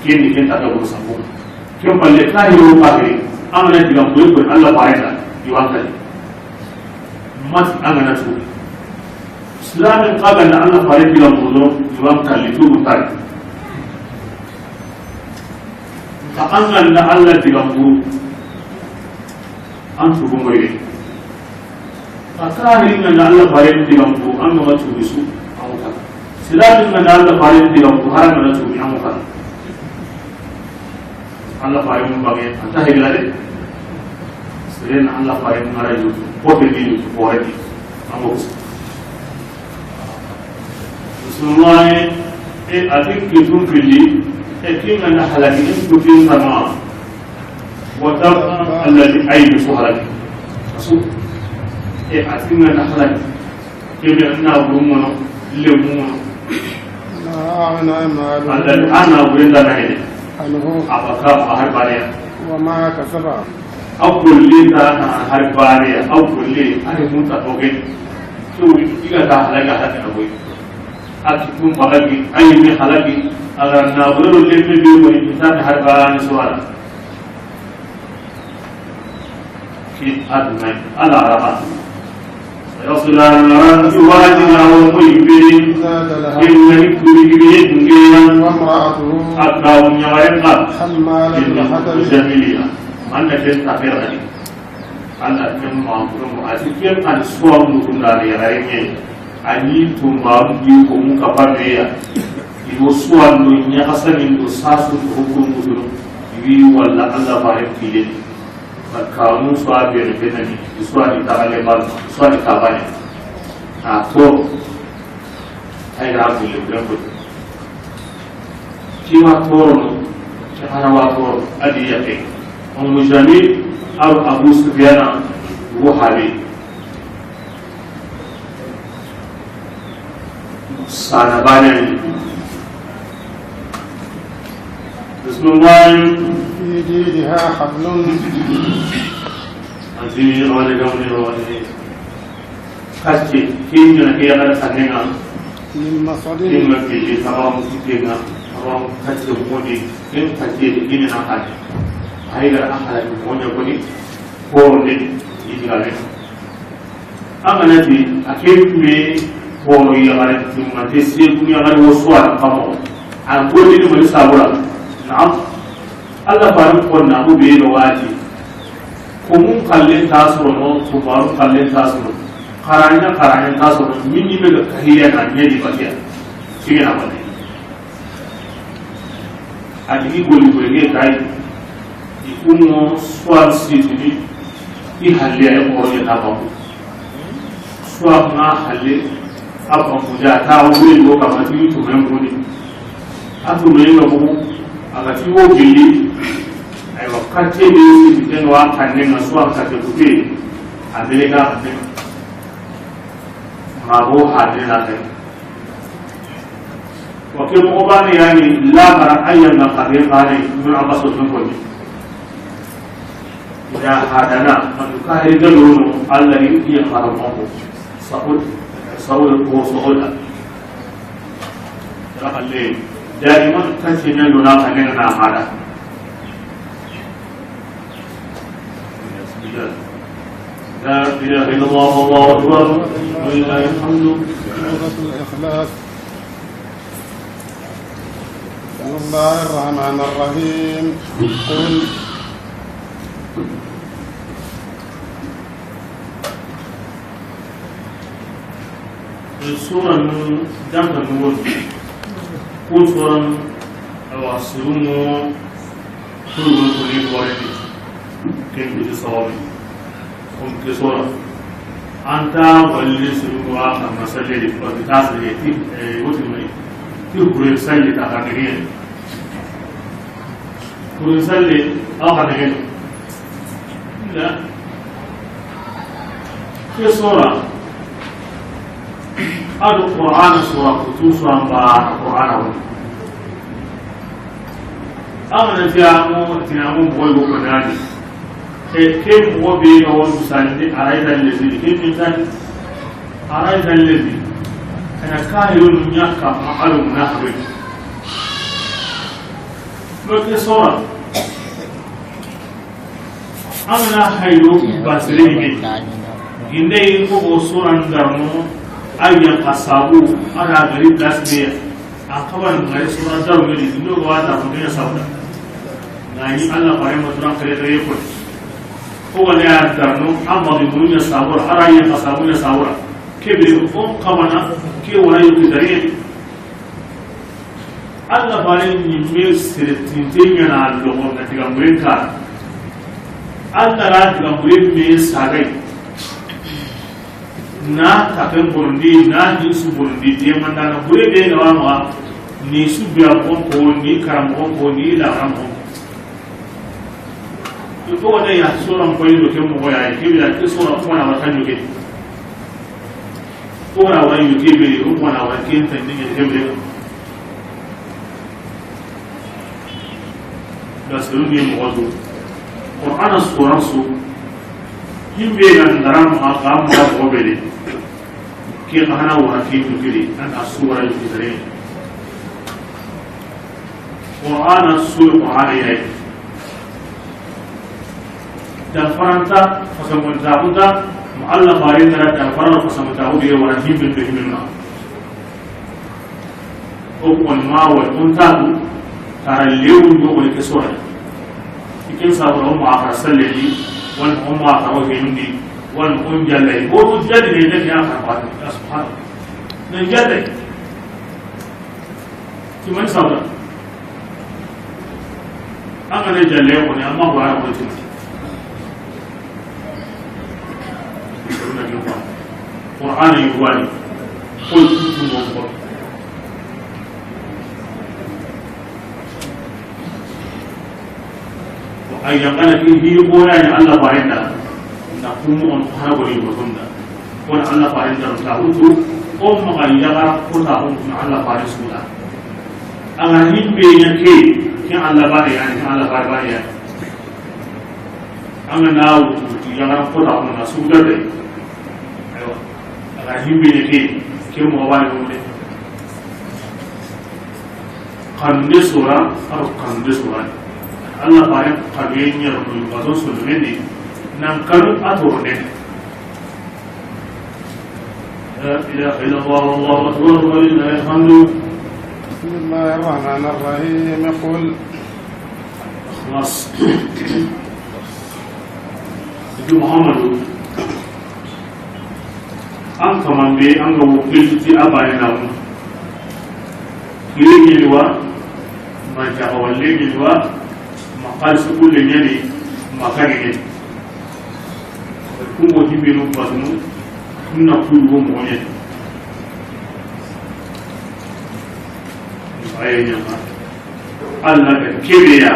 Ken ni ken ta ko sabo. Ken balle kahiri o kahiri. An ngana diga ko ko Alla bareka. Iwan kali. Mat an ngana tu. Islam ka ga na Alla bareka diga ko iwan kali tu kali. Ka an ngana Alla diga ko. An tuubu moyi de. A kahiri ngana Alla faren digan ko, an ga ma tuubi su, an ga kata. Silami ngana Alla faren digan ko, hara ngana tuubi, an ga kata. Alla faren mun bange, an ta hegla de. Seren Alla faren ngara yutu, ko be ni yutu, ko redi. An ga kusa. Bismillah, e, a ti kitun filli, e, ken ga na halaki, in kutin sama. Wata allati ayi su halaki. Su, e, a ti ga na halaki. Ke be na gurun mono, le mono. ما أغنى ماله Allati ana wenda na hede. عنه Abaka ba har bariya. وما كسب. Aw kulli ta na har bariya, aw kulli, ani mun ta toge. To, iga ta halaga hada na boy. Aki tun bagagi, ayi me halagi, ala na bolo le me be ko ni ta har bariya ni suwala. Ki aduna, ala raba. سيصلى نارا, i wajina wo ko i biri. ذات لهب. Inna ni kuri kiri ye dungeya. وامرأته. A ka ɲagare ka. حمالة الحطب. Jamiliya. Anna ken ta fera ni. Alla ken ma ko mo a ti ken kan suwa mutunda ne yare ne. Ani tumba di ko mu ka ba me ya. I wo suwa ndo ɲa ka sa ni ndo sa su ko ko mutun. Wi walla Alla bare kile. Kanu so a bere benani, so a ni tagale bal, so a ni tabane. A to, ay ra bulle bulle ko. Ki wa toro, ki ana wa toro, adi yake. Ummu Jamil, aw Abu Sufyana, wo hali. Sana bane. Bismillah. في جيدها حبل. A ti, a wani gamni, a wani. Kaske, kin gana ke yaxare xannen ŋa. من مسد. Kin ma ke, ke, sababu ke ŋa, sababu kaske modi, kin kaske de kin na xanne. Ay ga a xala ni mo ɲa ko ni, ko ne, i diga ne. An ga na ti, a ke me ko ya bare tuma te se dunya bare wo suwa kamo. An ko ni mo sabura. Na'am. Allah faare ko na ko be no wati. Ko mun kallen ta sorono, ko baru kallen ta sorono. Xaranya, xaranya ta sorono. Min ni be ga kahiya na ɲe di bakiya. Sigi na bane. A digi goli goli ne kai. I kumo suwa sitini. I halle ay ko ya ta ba. Suwa ma halle. A ba mu ja ta wuri do ka ma ti to men ko ni. A to men ko, a ga ti wo gilli. Aywa, kate be si den wa xannen ŋa suwa kate kute. A bele ga xannen. Ma bo ha de la kai. Wa ke mo bane yani la bara ayyan na xare bane mun a baso ko ni. Ida hadana, matu kahiri ga lono, Allah ni iya fara mako. Sahul, sahul ko sohoda. Rahalle, daiman kace ne lona kanen na hada. لا إله إلا الله والله أكبر ولله الحمد. سورة الإخلاص. بسم الله الرحمن الرحيم. قل. Sura nu danga nu woni. Kun sura nu awa suru nu. Kulu wani kuni kore ni. Ken bi sawabi. Kun ke sura. Anta walli suru wa kan masalle di ko ta sare ti, eh, wuti mai. Ti kure salli ta kan ne. Kure salli a kan ne. La. Ke sura. Ado Qur'an sura kutu sura ba Qur'an. An ga na ti a mo, ti a mo moxo yogo ko nani. Ke, ke moxo be ga wo musandi, arayta allazi, ke min sandi, arayta allazi. Kana kahirun ɲa ka ma alu munafiqin. Lo ke sura. An ga na hayro basire ni. Ginde yi ko bo suran darno, ayyan kasabu, ana gari das ne. A kaban ngari suran darno ni, no wa da ko ne sabda. Na ni Allah bare mo suran kare kare ko. Ko wala ya darno, amma bi mun ya sabura, ara yan kasabu ya sabura. Ke be ko kabana, ke wala yu dare. Allah bare ɲimme sere tinte ɲana loxo na diga muren ka. Allah ra diga muren me sagay. Na tapen bonondi, na hinsu bonondi, demandana bure be ga wa ma, ni su biya moxo ko, ni kara moxo ko, ni la moxo. I ko ne ya sura ko yi do ke moxo ya, ke ya ke sura ko na wa tanju ke. Ko na wa yu ke be, ko na wa ke tan ni ke be. Da sunu ni moxo do. Qur'ana sura su. Himbe ga ndara ma ga ma ko be de. Ke ga hana wa ke to ke de, an a sura yu ke dare. Qur'ana sura Qur'ana ya. Dan faranta, fasamun tabuta, ma Allah farin da dan faranta fasamun tabuta ya wala himbin be himbin ma. O kon ma wal on tabu, tara lewun do wal ke sura. Ikin sabra umma akhar sallati, wal umma akhar wahindi, wal kun jallai. Bo to jadi ne da ya ka ba. Subhanallah. Nan jallai. Ti man sabra. An ga na jalle ko ne, amma ko ara ko ti. Qur'an yi wani. Ko tutu mo ko. Wa ayyan kana fi hi ko ya ni Allah barenda. Na kuma on hana ko ni ko tunda. Ko Allah barenda ta hutu. O maxa yaxaran kota xo na Alla faare su da. A ga na himbe ɲa ke, ke Alla baane ya ni, ke Alla faare baane ya ni. An ga na wutu yaxaran kota xo na su da de. Aywa. A ga na himbe ɲa ke, ke moxo baane xo de. Xanunde sora, a ro xanunde sora. Alla faare xanuye ɲa ro no bato so no ne. Nan xanu a to ne. لا إله إلا الله والله أكبر ولله الحمد. بسم الله الرحمن الرحيم. قل. خلاص. Idi Muhammadu, an kaman be, an ga wo kelli ti a baane na mu. Kire ɲeni wa, ma jaxawalle ɲeni wa, ma xalisi kulle ɲeni, ma kani ɲeni. Kungo himbenu batunu, kunna kuyu go moxo ɲeni. Aye ɲama. Alla ga kebe ya,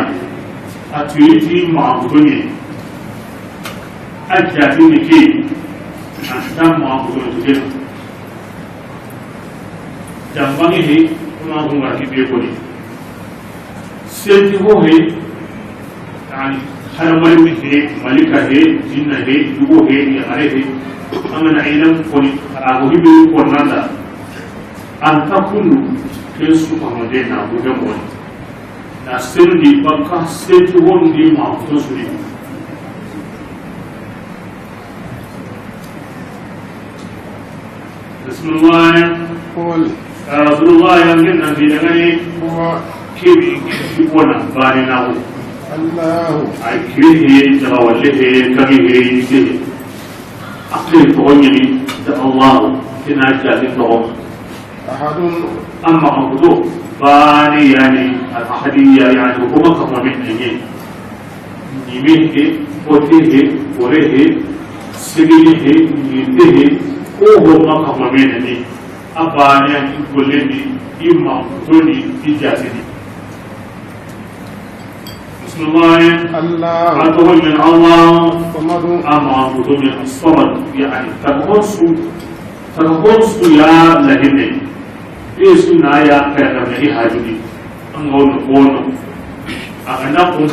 a tuyiti maxanbuto ɲeni. A jaatini ke, a nta maxanbuto ɲeni. Jambange he, kuma xungara ki be koni. Senti ho he, yani, hadamarenme he, malika he, jinna he, yugo he, yaxare he, an ga na ilam koni, a go hibe ko nanda. An ta kundu, ke su kama de na buge moni. Na seru di baka senti ho di ma to suri. Bismillah. قل. Ya Rasulullah, yan gen nan di dangane. هو. Kebe ki bona bani na ko. الله. Ay kire he, jaxawalle he, kame he, yite he. A ke toxo ɲeni da Allah, ke na jaati toxo. أحد. Amma an kuto bani yani al-ahadiyya, yani ko ma kama min ne. Ɲime he, kote he, kore he, segene he, ɲinde he, ko ho ma kama min ne. A baane ya ni golle ni, i ma kutoni, i jaatini. Bismillah. الله. A toxo ɲen Allah. الصمد. A ma kuto ɲen As-Samad, yani, ta ko su, ta ko su ya lahine. Yesu na ya kaya ka me i hajudi. An ga wono kono. A ga na ko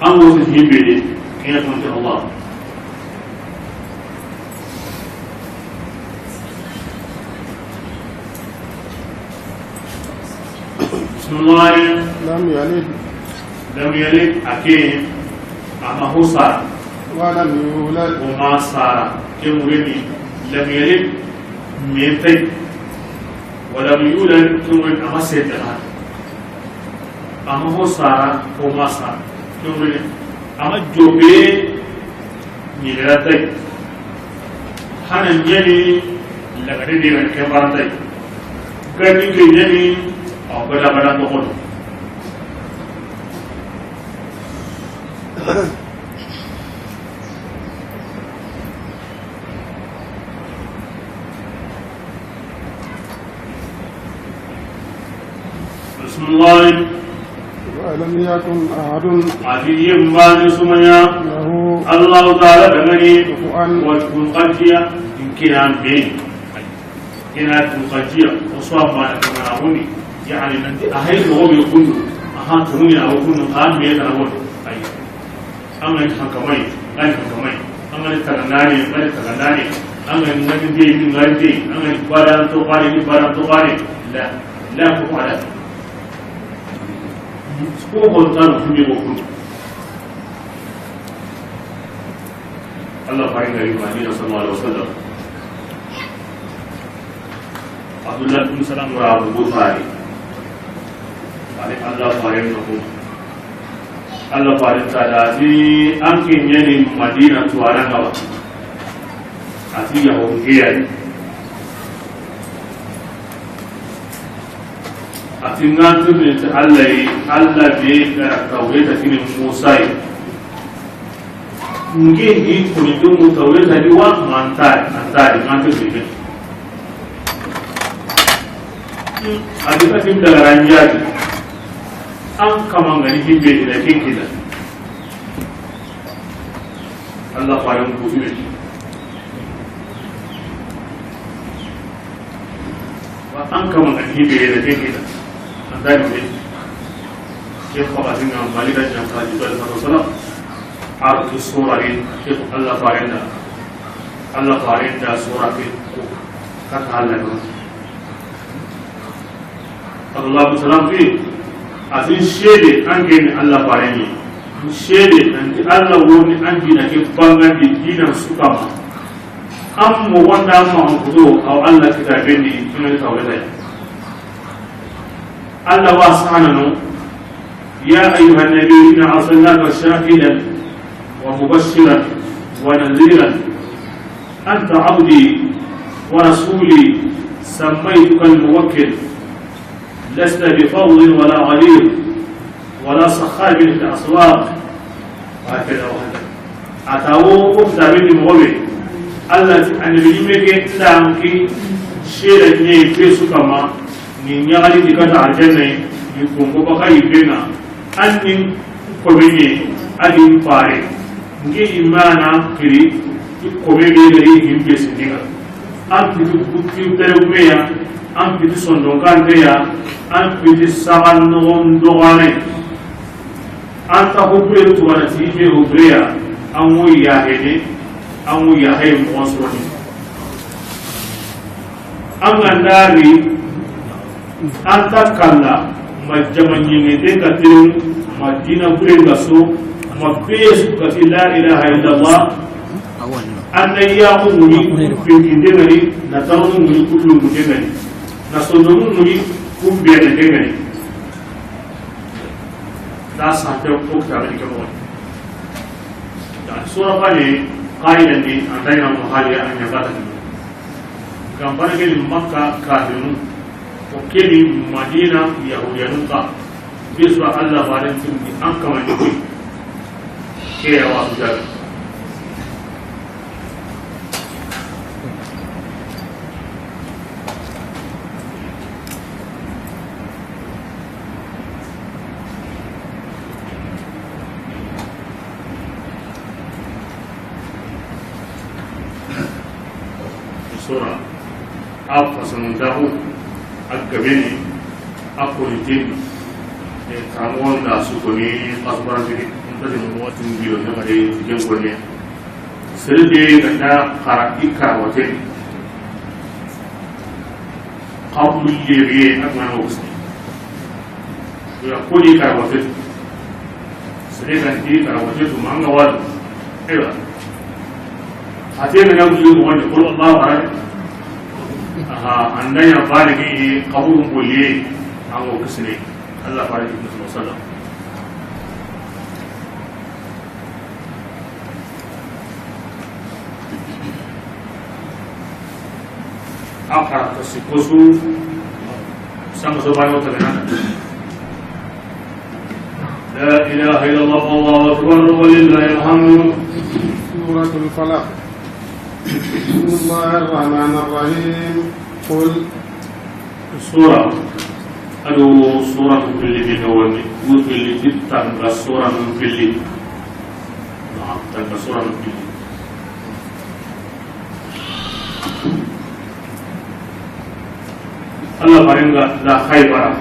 an ga wono himbe de. Ke ya ko Allah. Bismillah. لم يلد. Lam yalid, a ke, a ma ho sara. ولم يولد. O ma sara. Ke mureni, lam yalid, me tay. Wa lam yulad, ke mureni, a ma senda. A ma ho sara, o ma sara. Ke mureni, a ma jobe, Ɲigira tay. Hana ɲani lagare de ran ke barantay. Gani ke ɲani a bada bada to kono. Bismillah. ولم يكن أحد. A ti yembani sumaya. له. Allahu Taala dangani. كفوا. Wa tun kajiya, in kina be. Ina tun kajiya, o so amma na kamana huni. Yani nanti a hay mo be kundu. Aha, tun ya o kundu kan be na woni. Ay. An ga ni hankamai, an ga ni hankamai, an ga ni tagandaani, an ga ni tagandaani, an ga ni ŋarinde, an ga ni ŋarinde, an ga ni badan to baane, ni badan to baane. La, la ko ala. Ko ko tan ko ni ko kun. Allah farin ga yi Madina sallallahu alaihi wasallam. Abdullah bin Salam wa Abu Bukhari. Ani Allah farin no ko. Allah farin ta da ti an ke ɲani Madina tuwara ga wa. A ti ya honge ya. A ti ngantu ne ta Allah yi, Allah be ga Tawreta kini Musa yi. Nge ni kuni dungu Tawreta di wa mantari, mantari, mantari. A di ka tim daga ranjadi. An kama ngani himbe di na kinkila. Allah farin kutume. An kama ga hibe yere ke kita. An da ni ke. Ke fa ga dinga Mali da jan ka di bal fa sala. Ar ki sura ni ke Allah farenda. Allah farenda sura ke ko ka ta Allah no. Allahu salam fi. A ti seede an ke ni Allah fareni. Seede an ti Allah woni an dina ke bangandi dina su kama. An moxo nda an maxa kudo aw Allah kitabe ni kemani Tawreta ya. Allah wa sanano, يا أيها النبي إنا أرسلناك شاهدا ومبشرا ونذيرا أنت عبدي ورسولي سميتك الموكل لست بفظ ولا غليظ ولا صخاب في الأسواق. Wa keda wa hada. A ta wo ko kitabe ni moxo be. Allah ti annabi ni me ke nda an ki seede ɲe be su kama ni ɲaxali di kata aljanna ni konko baka yi be na an ni ko be ɲe a di fare. Nge imana kiri i ko be be gari himbe sindika. An piti bukki tere meya, an piti sondon kante ya, an piti sagan nogon dogane. An ta hubure tugana ti be hubure ya, an wo yahene, an wo yahe mo soni. An ga ndari, an ta kalla, ma jama ɲeŋe de ka tiri, ma dina bure ga so, ma be su ka ti la ilaha illallah. An na yaxu muni, kun pintinde ŋa ni, na taxunu muni, kun lungunde ŋa ni, na sondomu muni, kun bexende ŋa ni. Da sante ko kitabe ke moxo. Da sura bane, qaida ni, an da ina mo hali an ya bata ni. Kampana ke ni Makka kafirun, o ke ni Madina yahudiyanun ka. Be su Allah faren tindi an kama ni koy. Ke ya wa su jabi. Sura. A fasanun daxu, a gabeni, a koni tendi. E, karamɔgɔ nda su koni, a su barantini, n ta di mɔgɔ tin bilo, ne ma de, jen koni. Sere be ga da xara i karawaten. Xabulu lebe a ga na wo kusa. Ya ko ni karawaten. Sere ga ti karawaten tu manga wal. Ewa. Ate ga na wuju mo wani qul Allahu ahad. Aha, an da ya bani ki xabulu bolle an wo kusne. Allah fare ni sallallahu alaihi wasallam. A xara ko si ko su, sanga so bano ta gana. لا إله إلا الله والله أكبر ولله الحمد. سورة الفلق. بسم الله الرحمن الرحيم. قل. Sura, a do sura nun pilli be ga woni, wo pilli ti tanga sura nun pilli. Naam, tanga sura nun pilli. Allah farenga da Xaybara,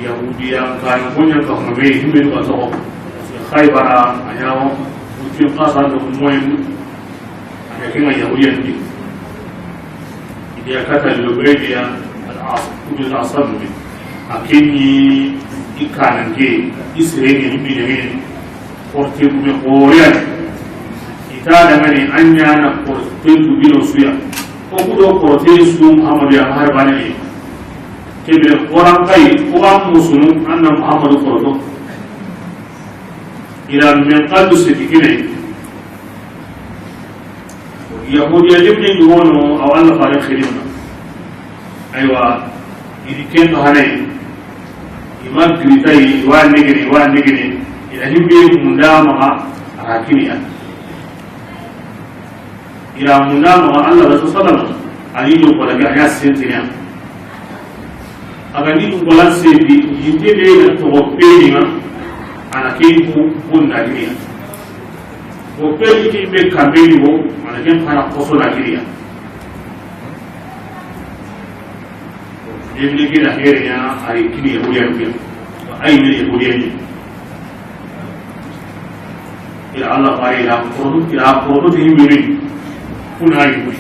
Yahudiyan kan ko ɲa ka mo be himbe ba to. Xaybara a ɲa wo, uti qasa do moyen. A ke ŋa Yahudiyan di. I di a kata Lubaydiya al-As, ibn al-Asam. A ke ni i kananke, i sere ni, i mine ni, porte gume xoore ya ni. I ta dangani a ɲa na porte gubilo su ya. O ku do porte su Muhammadu ya har bane ni. Kebe xoran kai, ko an musunu, an na Muhammadu koroto. I ra men kallu siki kine. Yahudiya limne ni wono, aw Allah fare xirina. Aywa, i di ken to hanay. I ma giritai, i wa negene, i wa negene. I da himbe munda maxa, a ra kiniya. I ra munda maxa, Allah Rasul sallam, a ni yo ko la ga ya sentinya. A ga ni dun gola sebi, yinte be ga toxo peni ŋa, a na ke ko bunda giriya. Ko peni ke be kambe ni wo, a na ke fara koso na giriya. Yimbe ke da here ɲa, a ri kini Yahudiya ke. A yi me Yahudiya ni. Ira Allah bari ira korodo, ira korodo ti yimbe ni. Kuna yi.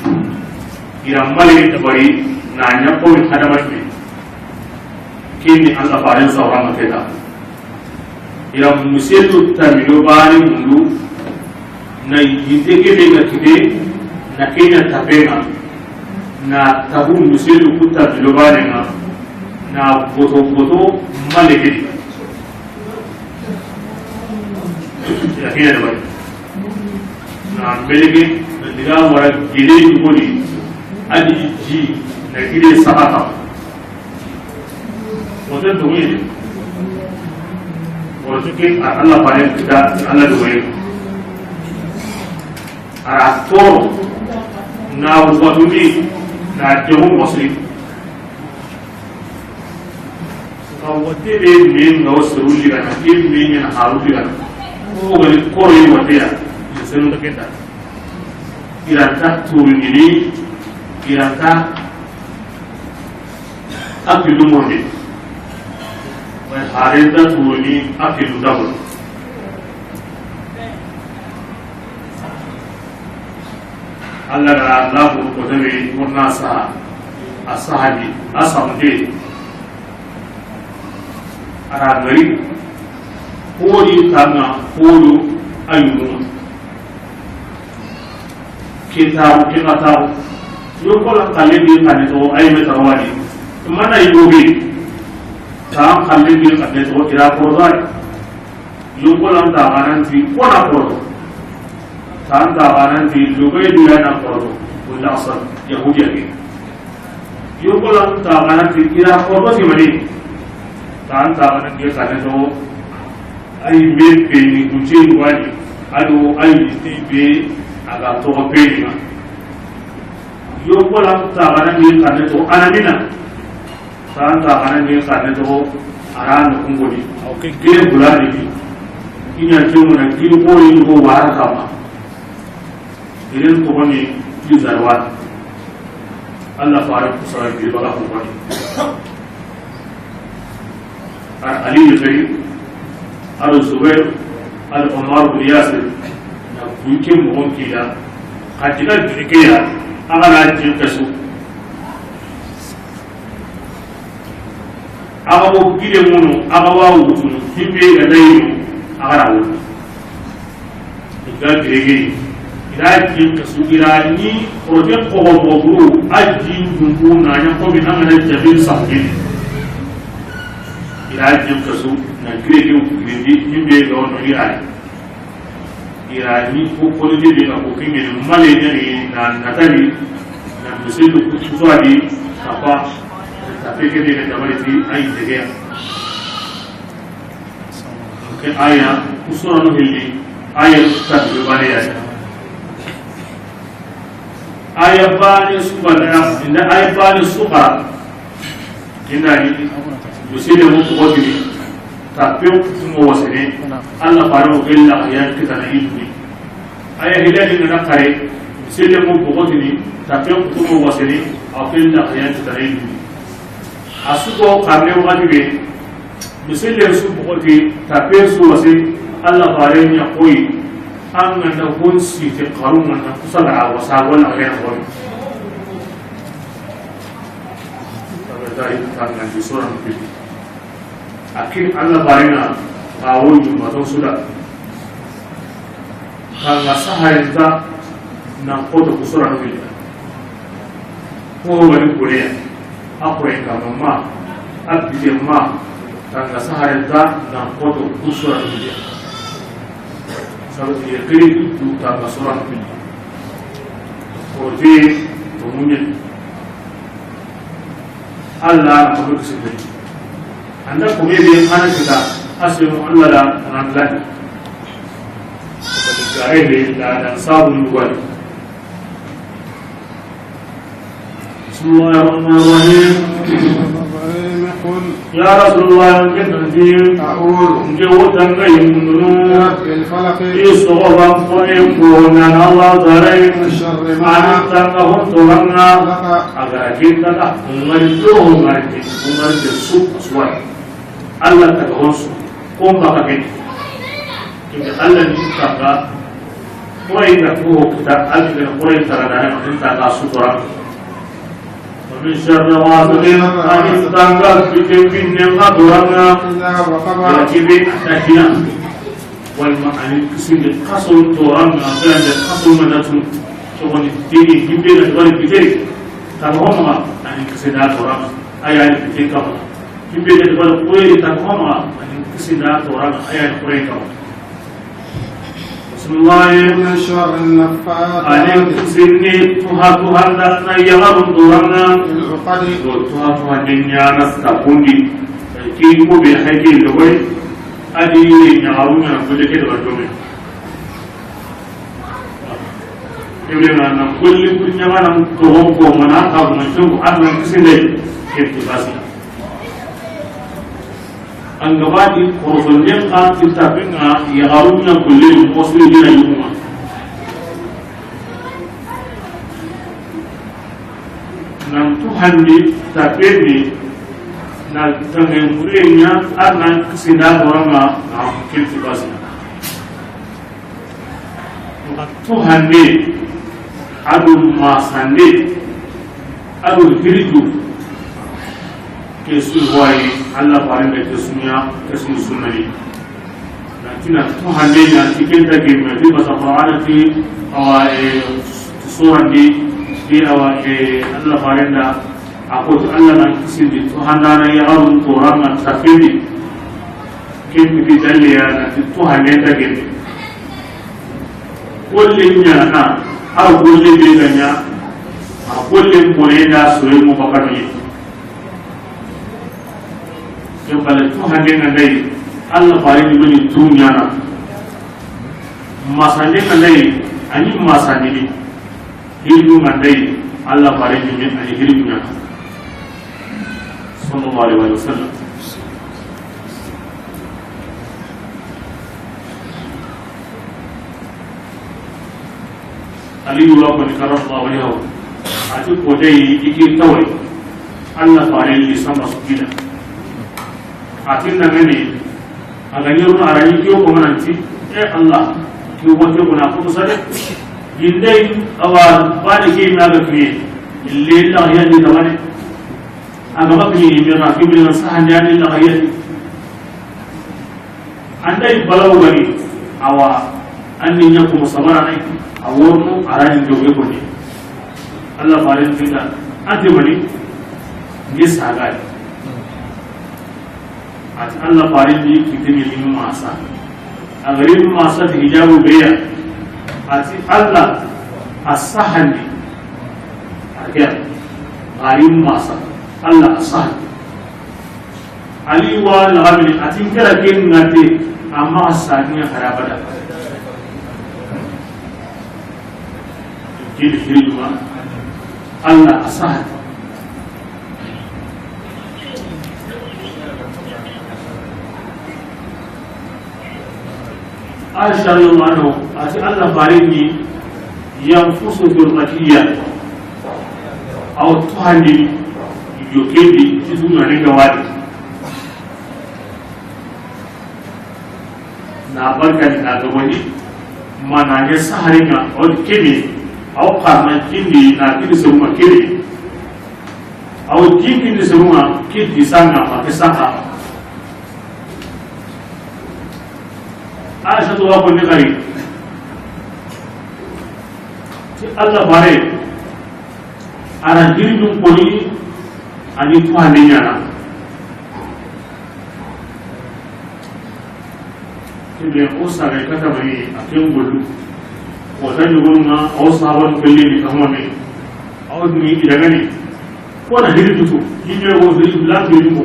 Ira male dabari na ɲa ko mi hadama ni. Kini Allah bari sawra ma keta. Ira musellu tamilo bani mundu, na yinde ke be ga kite, na kenya tapenga, na tabu musellu ku tamilo bani nga, na boto boto maleke. Ira kenya da bari. Na meleke, na diga wara gele yugoni, adi ji, na gele sabata. Wote dogoye. Wote ke a Allah bari kita Allah dogoye. Ara toro na watuni na jamu wasri. Ka wote be men ga wasu rulli kana, ke men yana harulli kana. Ko gani koro yi wote ya. Senu da keta. Iranta turindini, iranta a pillu mondi. Way harenta turuni a pillu dabol. Allah ga Allahu ko tabe wonna sa a sahadi a samde. Ara gari kori kanga kodo ayumu. Ke taxu, ke xa taxu. Yo ko la xalle ndi xanne toxo, ay me taxawadi. Mana yigo be. Tan xalle ndi xanne toxo, kira korosari. Yo ko la nta xananti, ko na koroso. Tan ta xananti, lugay du ya na koroso. Wala asal, Yahudiya ke. Yo ko la nta xananti, kira koroso ti mani. Tan ta xananti, xanne toxo. Ay me peni kunce wani ado ay ti be a ga toxo peni ma. Yo ko la ta xananti xanne toxo anamina. Tan ta xananti xanne toxo arano kungoni. Aw ke gere bulani ni. Inya ke mo na giri ko yi ko wara kama. Iren toxoni ti Zarwan. Allah fare kusara giri baga ko wani. Ar Ali bin Zayd, ar Zubair, ar Ammar bin Yasir, na kuike mogon kida, ka diga girikeya, a ga na jin kasu. A ga bo gide munu, a ga wa wutunu, himbe ga dayinu, a ga na wutu. I ga girege, i ra jin kasu, i ra ni projet ko go buru, a jin dungu na nya ko mi an ga na jabil sabu. I ra jin kasu, na girege u girindi, ni be ga wono i ra. I ra ni ko ko ni be ga ko kinge ni male ni na natali, na musedu ku tuwadi, kapa, ta peke de ga dabari ti ay dege. Ke aya, ku sura no hilli, aya ku ta do bane ya. Aya bane su ga da, inda aya bane su ga. Inda ni, musile mu ko tini, ta pe ku mo wasene, Allah fare o gella ya kitana ilmi. Aya hilali na kare, musile mu ko tini, ta pe ku mo wasene, o gella ya kitana ilmi. A su ko karne wakati be, Misille su bogoti, tape su wasi, Allah fare ɲa koyi, an ga na hon siti xarun ga na kusa ga wasa wala ga na hon. Tabe tari kan na di sura no bi. Akin Allah fare na awo ɲuma to suda. Kanga saharenta nan koto ku sura no bi. Ko wani kureya, a kuren kama ma, a bide ma, kanga saharenta nan koto ku sura no bi. Sabu ye kiri du kanga sura no bi. Ko je to munye. Allah na ko sibbe. Anda ko be be ana kita asmu Allah da nan lati. Gare be da dan sabu ni wali. بسم الله الرحمن الرحيم. Ya Rasulullah, nke nanti, أعوذ nke wo tanga yimundunu, برب الفلق i soxoban konen ko, na Allah taala, من شر ما ani tanga hon toranga, خلق a ga ra ken tanga, ngari do ngari, ngari de su, suwa. Allah taga hon su, ko ba ka ken. Inda Allah ni tanga, ko inda ko kita, Allah ni ko inda tanga, na tanga su toranga. ومن شر غاسق, ani tanga biten binne nga toranga, إذا وقب ya kebe a ta hina. Walma ani kisinde kaso toranga, kande kaso manatu. Sogoni dini himbe na wali biteri. Tanga homa ani kisinde toranga, aya ni biten kama. Himbe na wali koyeri, tanga homa ani kisinde toranga, aya ni koyeri kama. بسم الله. من شر النفاثات. Ani kisinni tuha tuhandana yaxarun toranga. في العقد. Do tuha tuhandana sabundi. Ki ko be haje logoy. Adi yaxarun na ko de ke da dome. Ibe na na kulli kunya mana ko ko mana ka mun tun adna kisinde. Ke ti basi. An ga ba di korosonden xa ti tapenga yaxarun ɲa kulle moxo siri dina yugunga. Nan tu handi tapendi na tangen kureɲa a nan kisinda horanga na kilti basi. Nxa tuhande, a do masande, a do hiriju, ke su wayi, Allah faaren da ke su ɲa, ke su sunnani. Na tina tuhande ɲa, ti ken ta gemme, ti basa Qur'ana ti, awa, e, surandi, ti awa, e, Allah faaren da, a ko ti Allah nan kisindi, tuhandana yaxarun toranga tafindi. Ken piti dalliya na ti tuhande ta gemme. Golle ɲaana, a golle be ga ɲa, a golle bone da soye mo bakamiye. Ken bale tuhande nga ndayi, Allah faaren ni mani tu ɲaana. Masande nga ndayi, a ni masandini. Hiriju nga ndayi, Allah faaren ni mani a ni hiriju ɲaana. Sallallahu alaihi wa sallam. Aliyu wa koni karramallahu wajhahu. A ti ko dai iki tawai. Allah faaren ni sama sujida. A ti na ngani, a ga ɲiru a ra ni kiyo ko mananti. E Allah, kiyo ko ko na ko sare. Indai awa bani ke na ga kiye. Illa Allah ya ni da wani. A ga ba kiye ni na kiye na sa hande ni la ya ni. An da i balawu gani, awa, an ni ɲa ko sabara ne, a wono, a ra ni joge ko ni. Allah faaren tinda, an te mani, ni saga ni. A ti Allah faaren ni kitini ni masa. A ga ri masa ti hijabu beya. A ti Allah a sahandi. A ga ri masa. Allah a sahandi. Ali wa laxamini, a ti n kera ken ŋa te, a maxa saniya hari abada. Kini hilma, Allah a saha. Aisha radiyallahu anha, a ti Allah faaren ni, yanfusu fil qatiya. Aw tuhandi, yo kendi, ti duna ne gawadi. Na barkani na gawadi, ma na ne sahari ŋa, aw kemi, aw karna kindi, na kidi suma kidi. Aw jinkindi suma kidi sanga, ma ke sanga. Aisha to wa ko ni gari. Ti Allah faare, a ra hirijun koni, a ni tuhande ɲaana. Kebe o saga kata mani a ken gollu. Ko ta ɲogonu ŋa, o sahabanu kelle ni kamma me. Aw ni i dagani. Ko na hiriju tu, yinme ko hiriju la hiriju ko.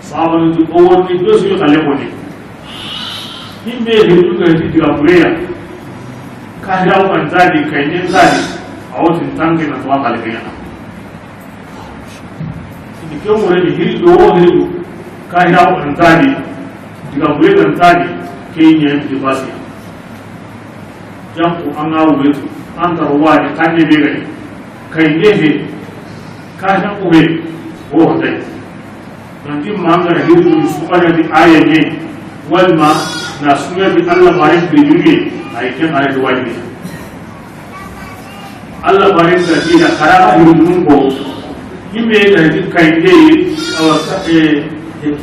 Sahabanu tu o woni do su xalle ko ni. Yinme hiriju ka ti diga bureya. Ka hira o kan zadi, ka yin zadi. Aw tin tanke na to xalle ke na. Ke ŋure ni hiri do, hiri do. Kahira ko antadi, diga bure antadi, ke ɲa di basi. Janko an ga wuretu, an taro wadi kanne be gani. Kayinde he, kahira ko he, o dai. Nanti manga hiri do sukana di aye ne, walma na suya di Allah bare bi dunya, ay ken aye do wadi. Allah bare sa ti da kara hiri do ko, himbe da di kayinde, awa ka, eh, eh,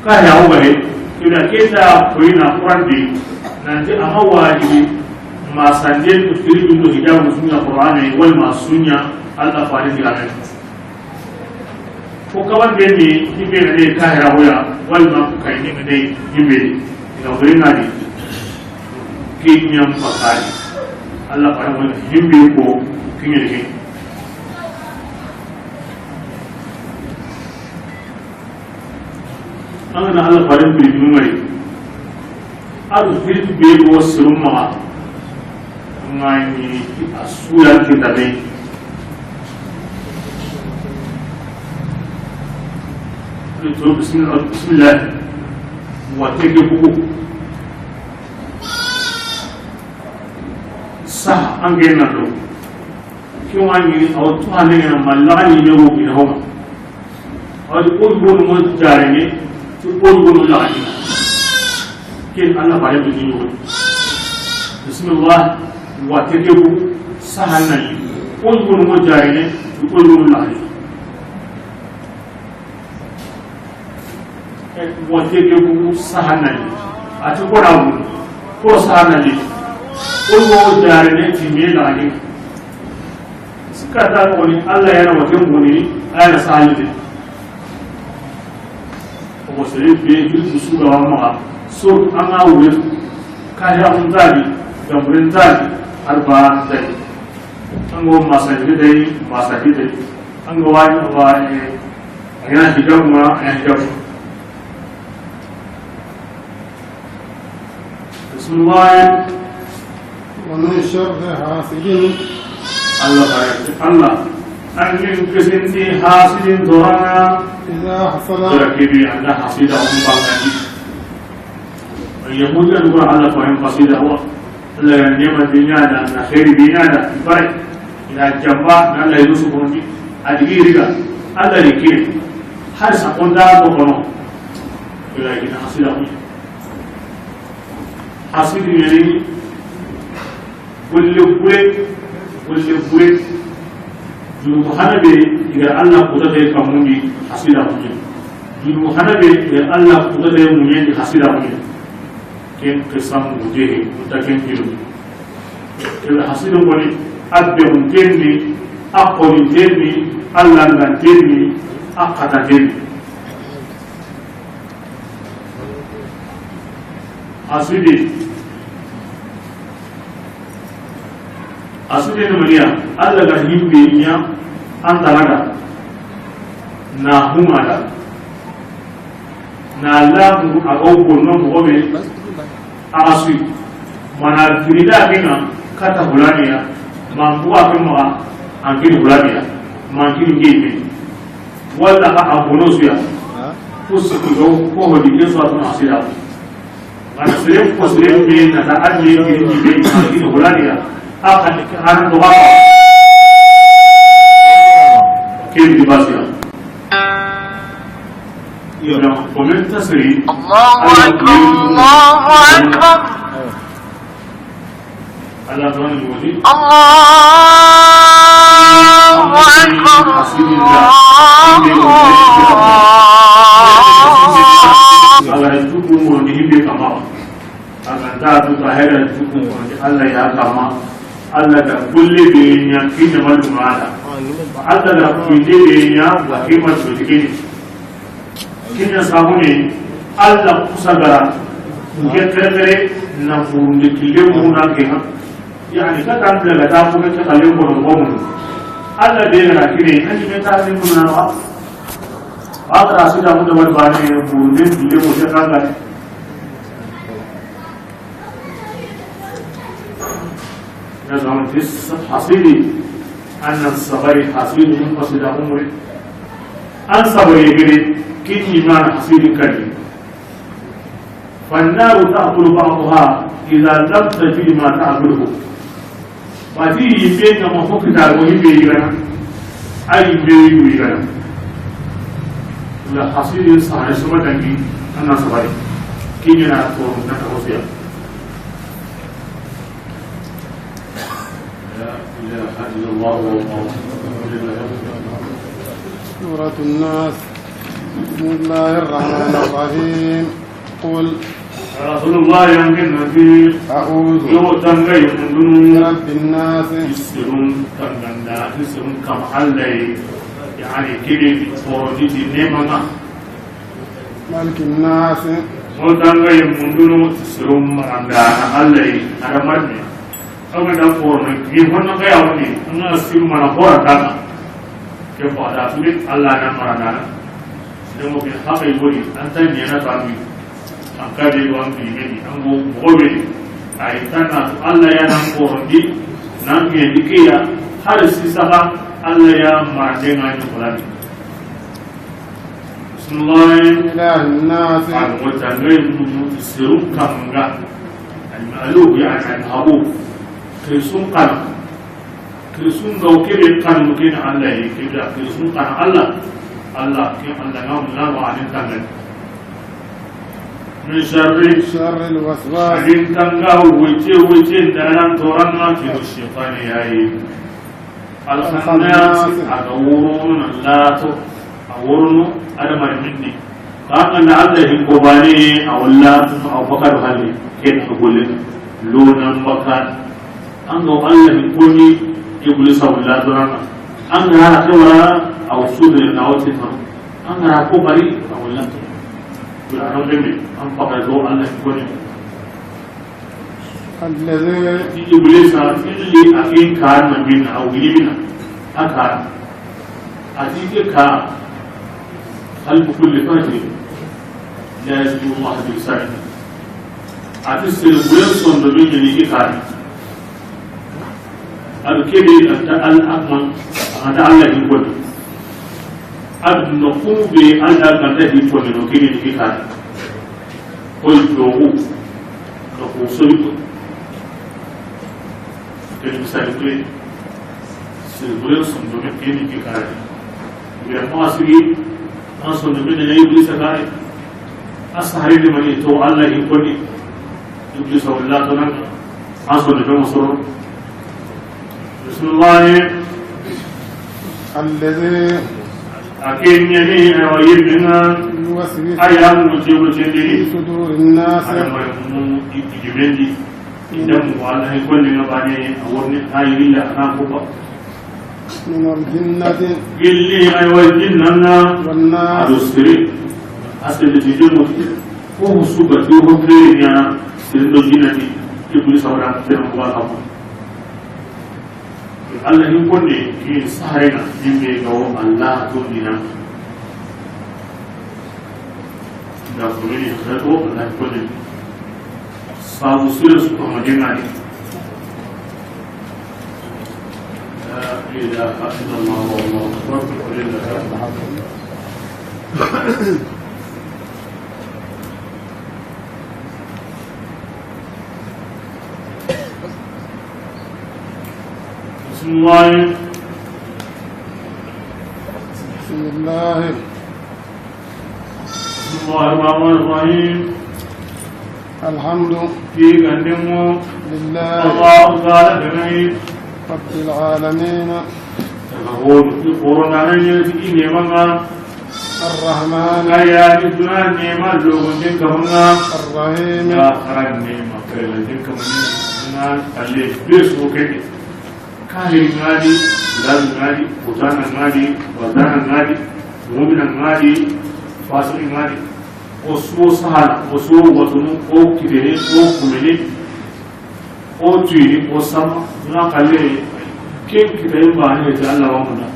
Ka ya wo bale, ina keta ko ina Qur'an di, nanti a ma wajibi, ma sande to tiri do hijabu sunna Qur'an, wal ma sunna Allah fare di amen. Ko kawan be ni, ibe ne kahira hoya, wal ma ko kayni ne ibe. Ina wuri na di. Kinyam pakari. Allah fare wal himbe ko kinyam ke. An ga na Allah faren biri dunu ŋari. A do biri be go sirum maxa. An ga ni a suya ke tabe. To bismillah, bismillah. Wa tege bugu. Sa an ga na do. Ke wa ni a wa tu hane na mallani ne wo bi na ho. Awa di, o yogonu ŋo jarene, ti o yogonu laxadina. Ken Allah fare bi ni ŋo. Bismillah, wa tege bugu sahanani. O yogonu ŋo jarene, ti o yogonu laxadina. Wa tege bugu sahanani. A ti ko na bugu, ko sahanani. O yogonu ŋo jarene, ti me laxadina. Sikka ta ko ni Allah ya na waten boni, a ya na salide. Ko sere be bi su ga ma so an ga wure. Ka ya mun zabi, ga mun zabi, arba zabi. An go masajide dai, masajide dai. An go wani wa, eh, a ya na hijabu ma, a ya na hijabu. Bismillah. ومن شر حاسد. Allah barake, Allah. An ŋa in kisindi hasidin dorana. إذا حسد. Kira kibi anda hasida umbangani. Yahudi an gura Allah faren hasida wa. Allah ya nema dunya da na khairi dunya da bare. Ina jamba na Allah Yusuf on di. Adigi riga. Allah ne kire. Har sa konda ko kono. Kira ina hasida umbangani. Hasidi ɲani golle bure, golle bure. Junubu hana be i ga Allah kuta be kamundi hasida muɲe. Junubu hana be i ga Allah kuta be muɲe di hasida muɲe. Ken qisam mudehe, muta ken kilo. Kebe hasidi woni, abbe untenni, akoli tenni, Allah ngan tenni, akata tenni. Asudi. Asudi ni maniya, Allah ga himbe ɲa an talaga. Na humada. Na lamu a ga wo bonno moxo be. A ga sui. Mana girida kena kata hulaniya. Man buwa ke maxa an kini hulaniya. Man kini ngeyime. Walla ka a bono suya. Ku siki do ko hodi ke so a tuna sida. Mana sere ko sere be na ta adi ke ni be ni hulaniya. A ka ni ka an do ba. Ke di basiya. Yo na ko men tasiri. Allahu akbar, Allahu akbar. Allah subhanahu wa ta'ala. Allahu akbar. Allah ya tuku mo ni himbe kama. Aga da tu ka hera tuku mo ni Allah ya kama. Allah da kulle be ɲa kinne malu mala. Allah da kulle be ɲa wa kima to dikini. Kenya sabuni, Allah kusagara, nke kere kere na furundi kille muna ke ha. Yani, ka tan bla ta ko ke kale ko no ko mun. Allah be na kire, ani me ta ni mun na ba. Ba ta sida mun da wal bani furundi kille mo ke kan ga. Na zaman fis hasidi, anna sabari hasidi mun qasida umri. An sabari gede, kin imana hasidin kadi. فالنار تأكل بعضها إذا لم تجد ما تأكله. Bati yimbe nga ma fo kita go yimbe yigana. Ay yimbe yigu yigana. La hasidin sahare suma dangi, an na sabari. Kinyana to na ta hosiya. لا إله إلا الله والله أكبر. سورة الناس. بسم الله الرحمن الرحيم. قل. رسول الله يمكن نبي. أعوذ. Yo tanga yimundunu. برب الناس. Sirun tanganda, sirun kam Allah. Yani kidi ko di nemana. ملك الناس. Mo tanga yimundunu, sirun maranda na Allah. Adamarni. Aw ga da ko na ki honna ga yawni, an ga sirun mana hora daga. Ke ko da tuli Allah na maranda. Sirun mo ke hakai wori, an tan yana tambi. An ka de wan bi meni, an go mo be. Ay tan na Allah ya nan ko ndi, nan ke ndi ke ya, har si saka Allah ya marande ngani ko lani. بسم الله. إله الناس. A ga tanga yimundunu sirun kamanga. Al-ma'luf yani al-mahbub. Sirun kana. Sirun ga kebe kanu ken Allah yi, kebe sirun kana Allah. Allah ke Allah ngam la wa anin tanga. من شر. شر الوسواس. Adin tanga wece wece daran toranga ke shaytan yayi. الخناس. A ga worono na lato, a worono adamar minni. Ka an da Allah hin ko bane, a walla a bakar hali, ken ko golle. Lo nan bakar. An ga Allah hin ko ni, Iblis a walla to nan. An ga ha ke wala, a usudu na wati to. An ga ko bari, a walla to. Kula ran be, an bakar do Allah hin ko ni. الذي. Iblisa, filli a kin kan na min, a wili mina. A kan. A ti ke ka, قلب كل فاجر لا يذكر الله بلسانه. A ti sere buren sondo be ni ke kan. A do kebe a ta al akman, a ta Allah ni ko. A do no ku be Allah ga da ni ko no kebe ni ke kan. Koy toxu, toxu soyito. Ken misali kure, sere bure sondome keni ke kare. Bira ma sigi, an sondome ne Iblisa kare. A sahare de mani to Allah yi koni. Iblisa wala to nan. An sondome mo soro. بسم الله. الذي. A ke ɲani, a wa yimminga. يوسوس. A ya mu je mu je ndi. في صدور الناس. A da ma mu i, i jimendi. Inda mu wala ni ko ni ngabane, a woni a yi illa na ko ba. من الجنة. Gilli ay wa jinnanga. والناس. A do siri. A siri di de mo. Ko su ba ti ko be nya siri do jinnati. Iblis awra te mo ba ka. Allah hin konne, ki saharena, min be ga wo Allah to dina. Da ko ni da ko Allah hin konne. Sabu sura su ko madina ni. لا إله إلا الله والله أكبر ولله الحمد. بسم الله. بسم الله. بسم الله الرحمن الرحيم. الحمد. Ki gandemo. لله. Allah Ta'ala danai. رب العالمين. Daga hodu ki korona na nyeti ki nemanga. الرحمن. Kaya ni duna nema logo den kamanga. الرحيم. Ka karan nema kala den kamanga. Na alle beso kete. Kahiri ngadi, lalu ngadi, kutana ngadi, bazana ngadi, mumina ngadi, fasiki ngadi. O suwo sahala, o suwo watunu, o kitene, o kumene, o tuyini, o sama, na kale, ken kitaye mbane ti Allah wa munda.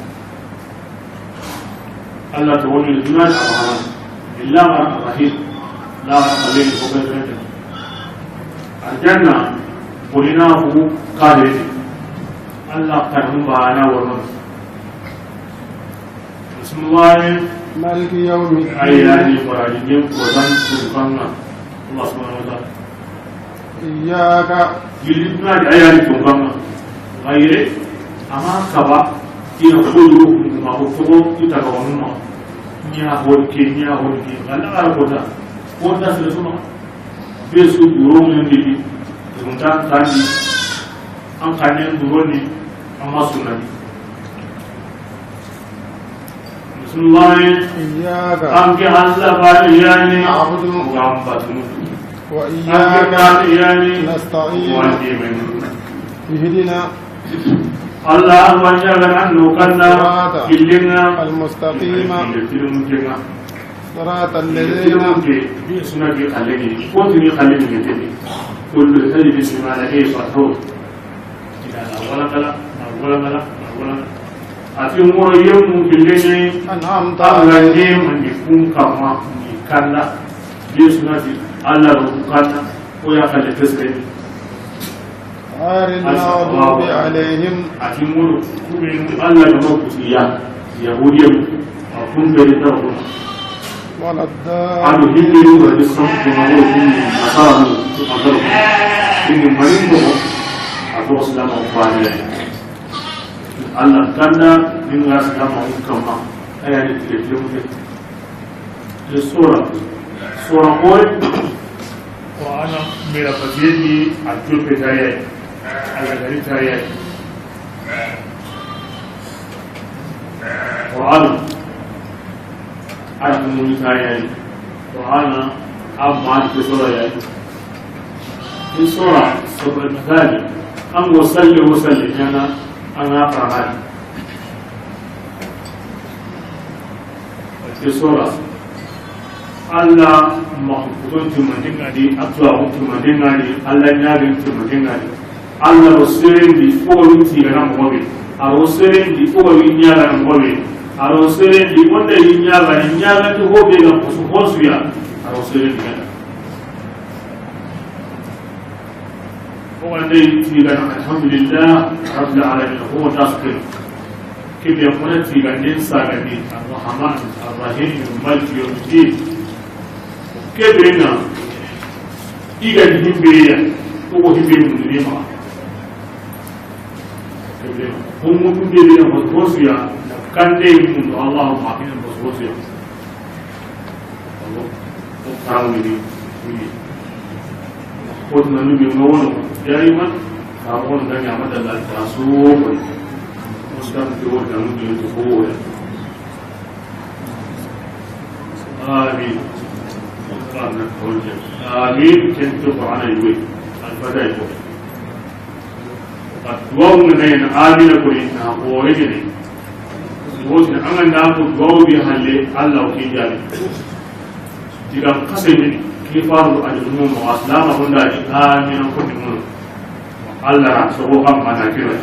Allah to woni duna da Rahman. Illa ma Rahim. La Rahim ko be be. Aljanna, bolina fu kare. Allah kan ba na wono. Bismillah. مالك يوم الدين. A ya ni baraji den ko dan ko kanga. Allah subhanahu wa ta'ala. إياك. Gilli duna di a ya ni ko kanga. Ŋayire, ama kaba, ina ko do ma ko ko ita ga wonu ma. Nya hol ke, nya hol ke. Ala ara ko ta. Ko ta sele suma. Be su duro mun di. Mun ta ta di. An kanen duro ni. Amma sunna ni. Bismillah. إياك. An ke Allah ba yani. نعبد. Wa batunu. وإياك. An ke yani. نستعين. Wa yemen. اهدنا. Allah an wanya ga annu kanna. الصراط. Killinga. المستقيم. Killinga. صراط الذين. Killinga. Suna bi kalleni. Ko tuni kalleni ne tedi. Kullu hizbin bima ladayhim farihun. Ina na wala kala, na wala kala, na wala kala. A ti moro yemu killene. أنعمت Allah عليهم. Ne mandi kun kamma ni kanda. Yesu na ti Allah ro kun kanda. Ko ya kale tesre. غير المغضوب عليهم. A ti moro ku be Allah no ku ya. Yahudiya. A kun be ta ko. ولا الضالين. Ado himbe ni wa ni san ko ma ko ni nasara ni ko ma ko ni mani ko a to islam ko ani. Allah kanda ni nga islam ko kamma. Aya ni tile tile. Ni sura. Sura ko. Qur'ana mera fajedi a jope tayay. Allah gari tayay. Qur'ana. Arabu muni ta yayi. Qur'ana amma ke sura yayi. Ke sura, sura Mathani. An go salli wo salli yana an ga Qur'ani. Ke sura. Allah ma kuton timandingadi, atwa timandingadi, Allah nyaagin timandingadi. Allah ro serendi fo wi tigana moxo be. A ro serendi fo wi ɲaagana moxo be. A ro serendi wonda yi ɲaagana, ɲaagana to ho be ga posu hosuya. A ro serendi gana. O wanda yi tigana, alhamdulillah rabbil alamin. Ko ta su ken. Kebe xona tiganden sagandi, Arrahman, Arrahim, Maliki yawmiddin. Kebe na, i ga himbe ya, ko ko himbe mun ni ma. Kebe na, ko mun be be na ko siya, kande mun Allahumma inna ko siya. Ko karamuni ni. Ko na nu be ngono daiman ka ko na nya ma dalla ta so ko. Ko sa ko da mu ni ko ya. Amin. Amin. Ken to ko ana yuwe. Al fadai ko. Duwawu ŋa na ɲaana amina ko ni na xoore ɲaana. Woti an ga na ko duwawu bi halle, Allah o ke jaabi. Diga xase ni ki faru a jumu mo aslama ko nda di amina ko ni mo. Allah ra so ko kam mana kira.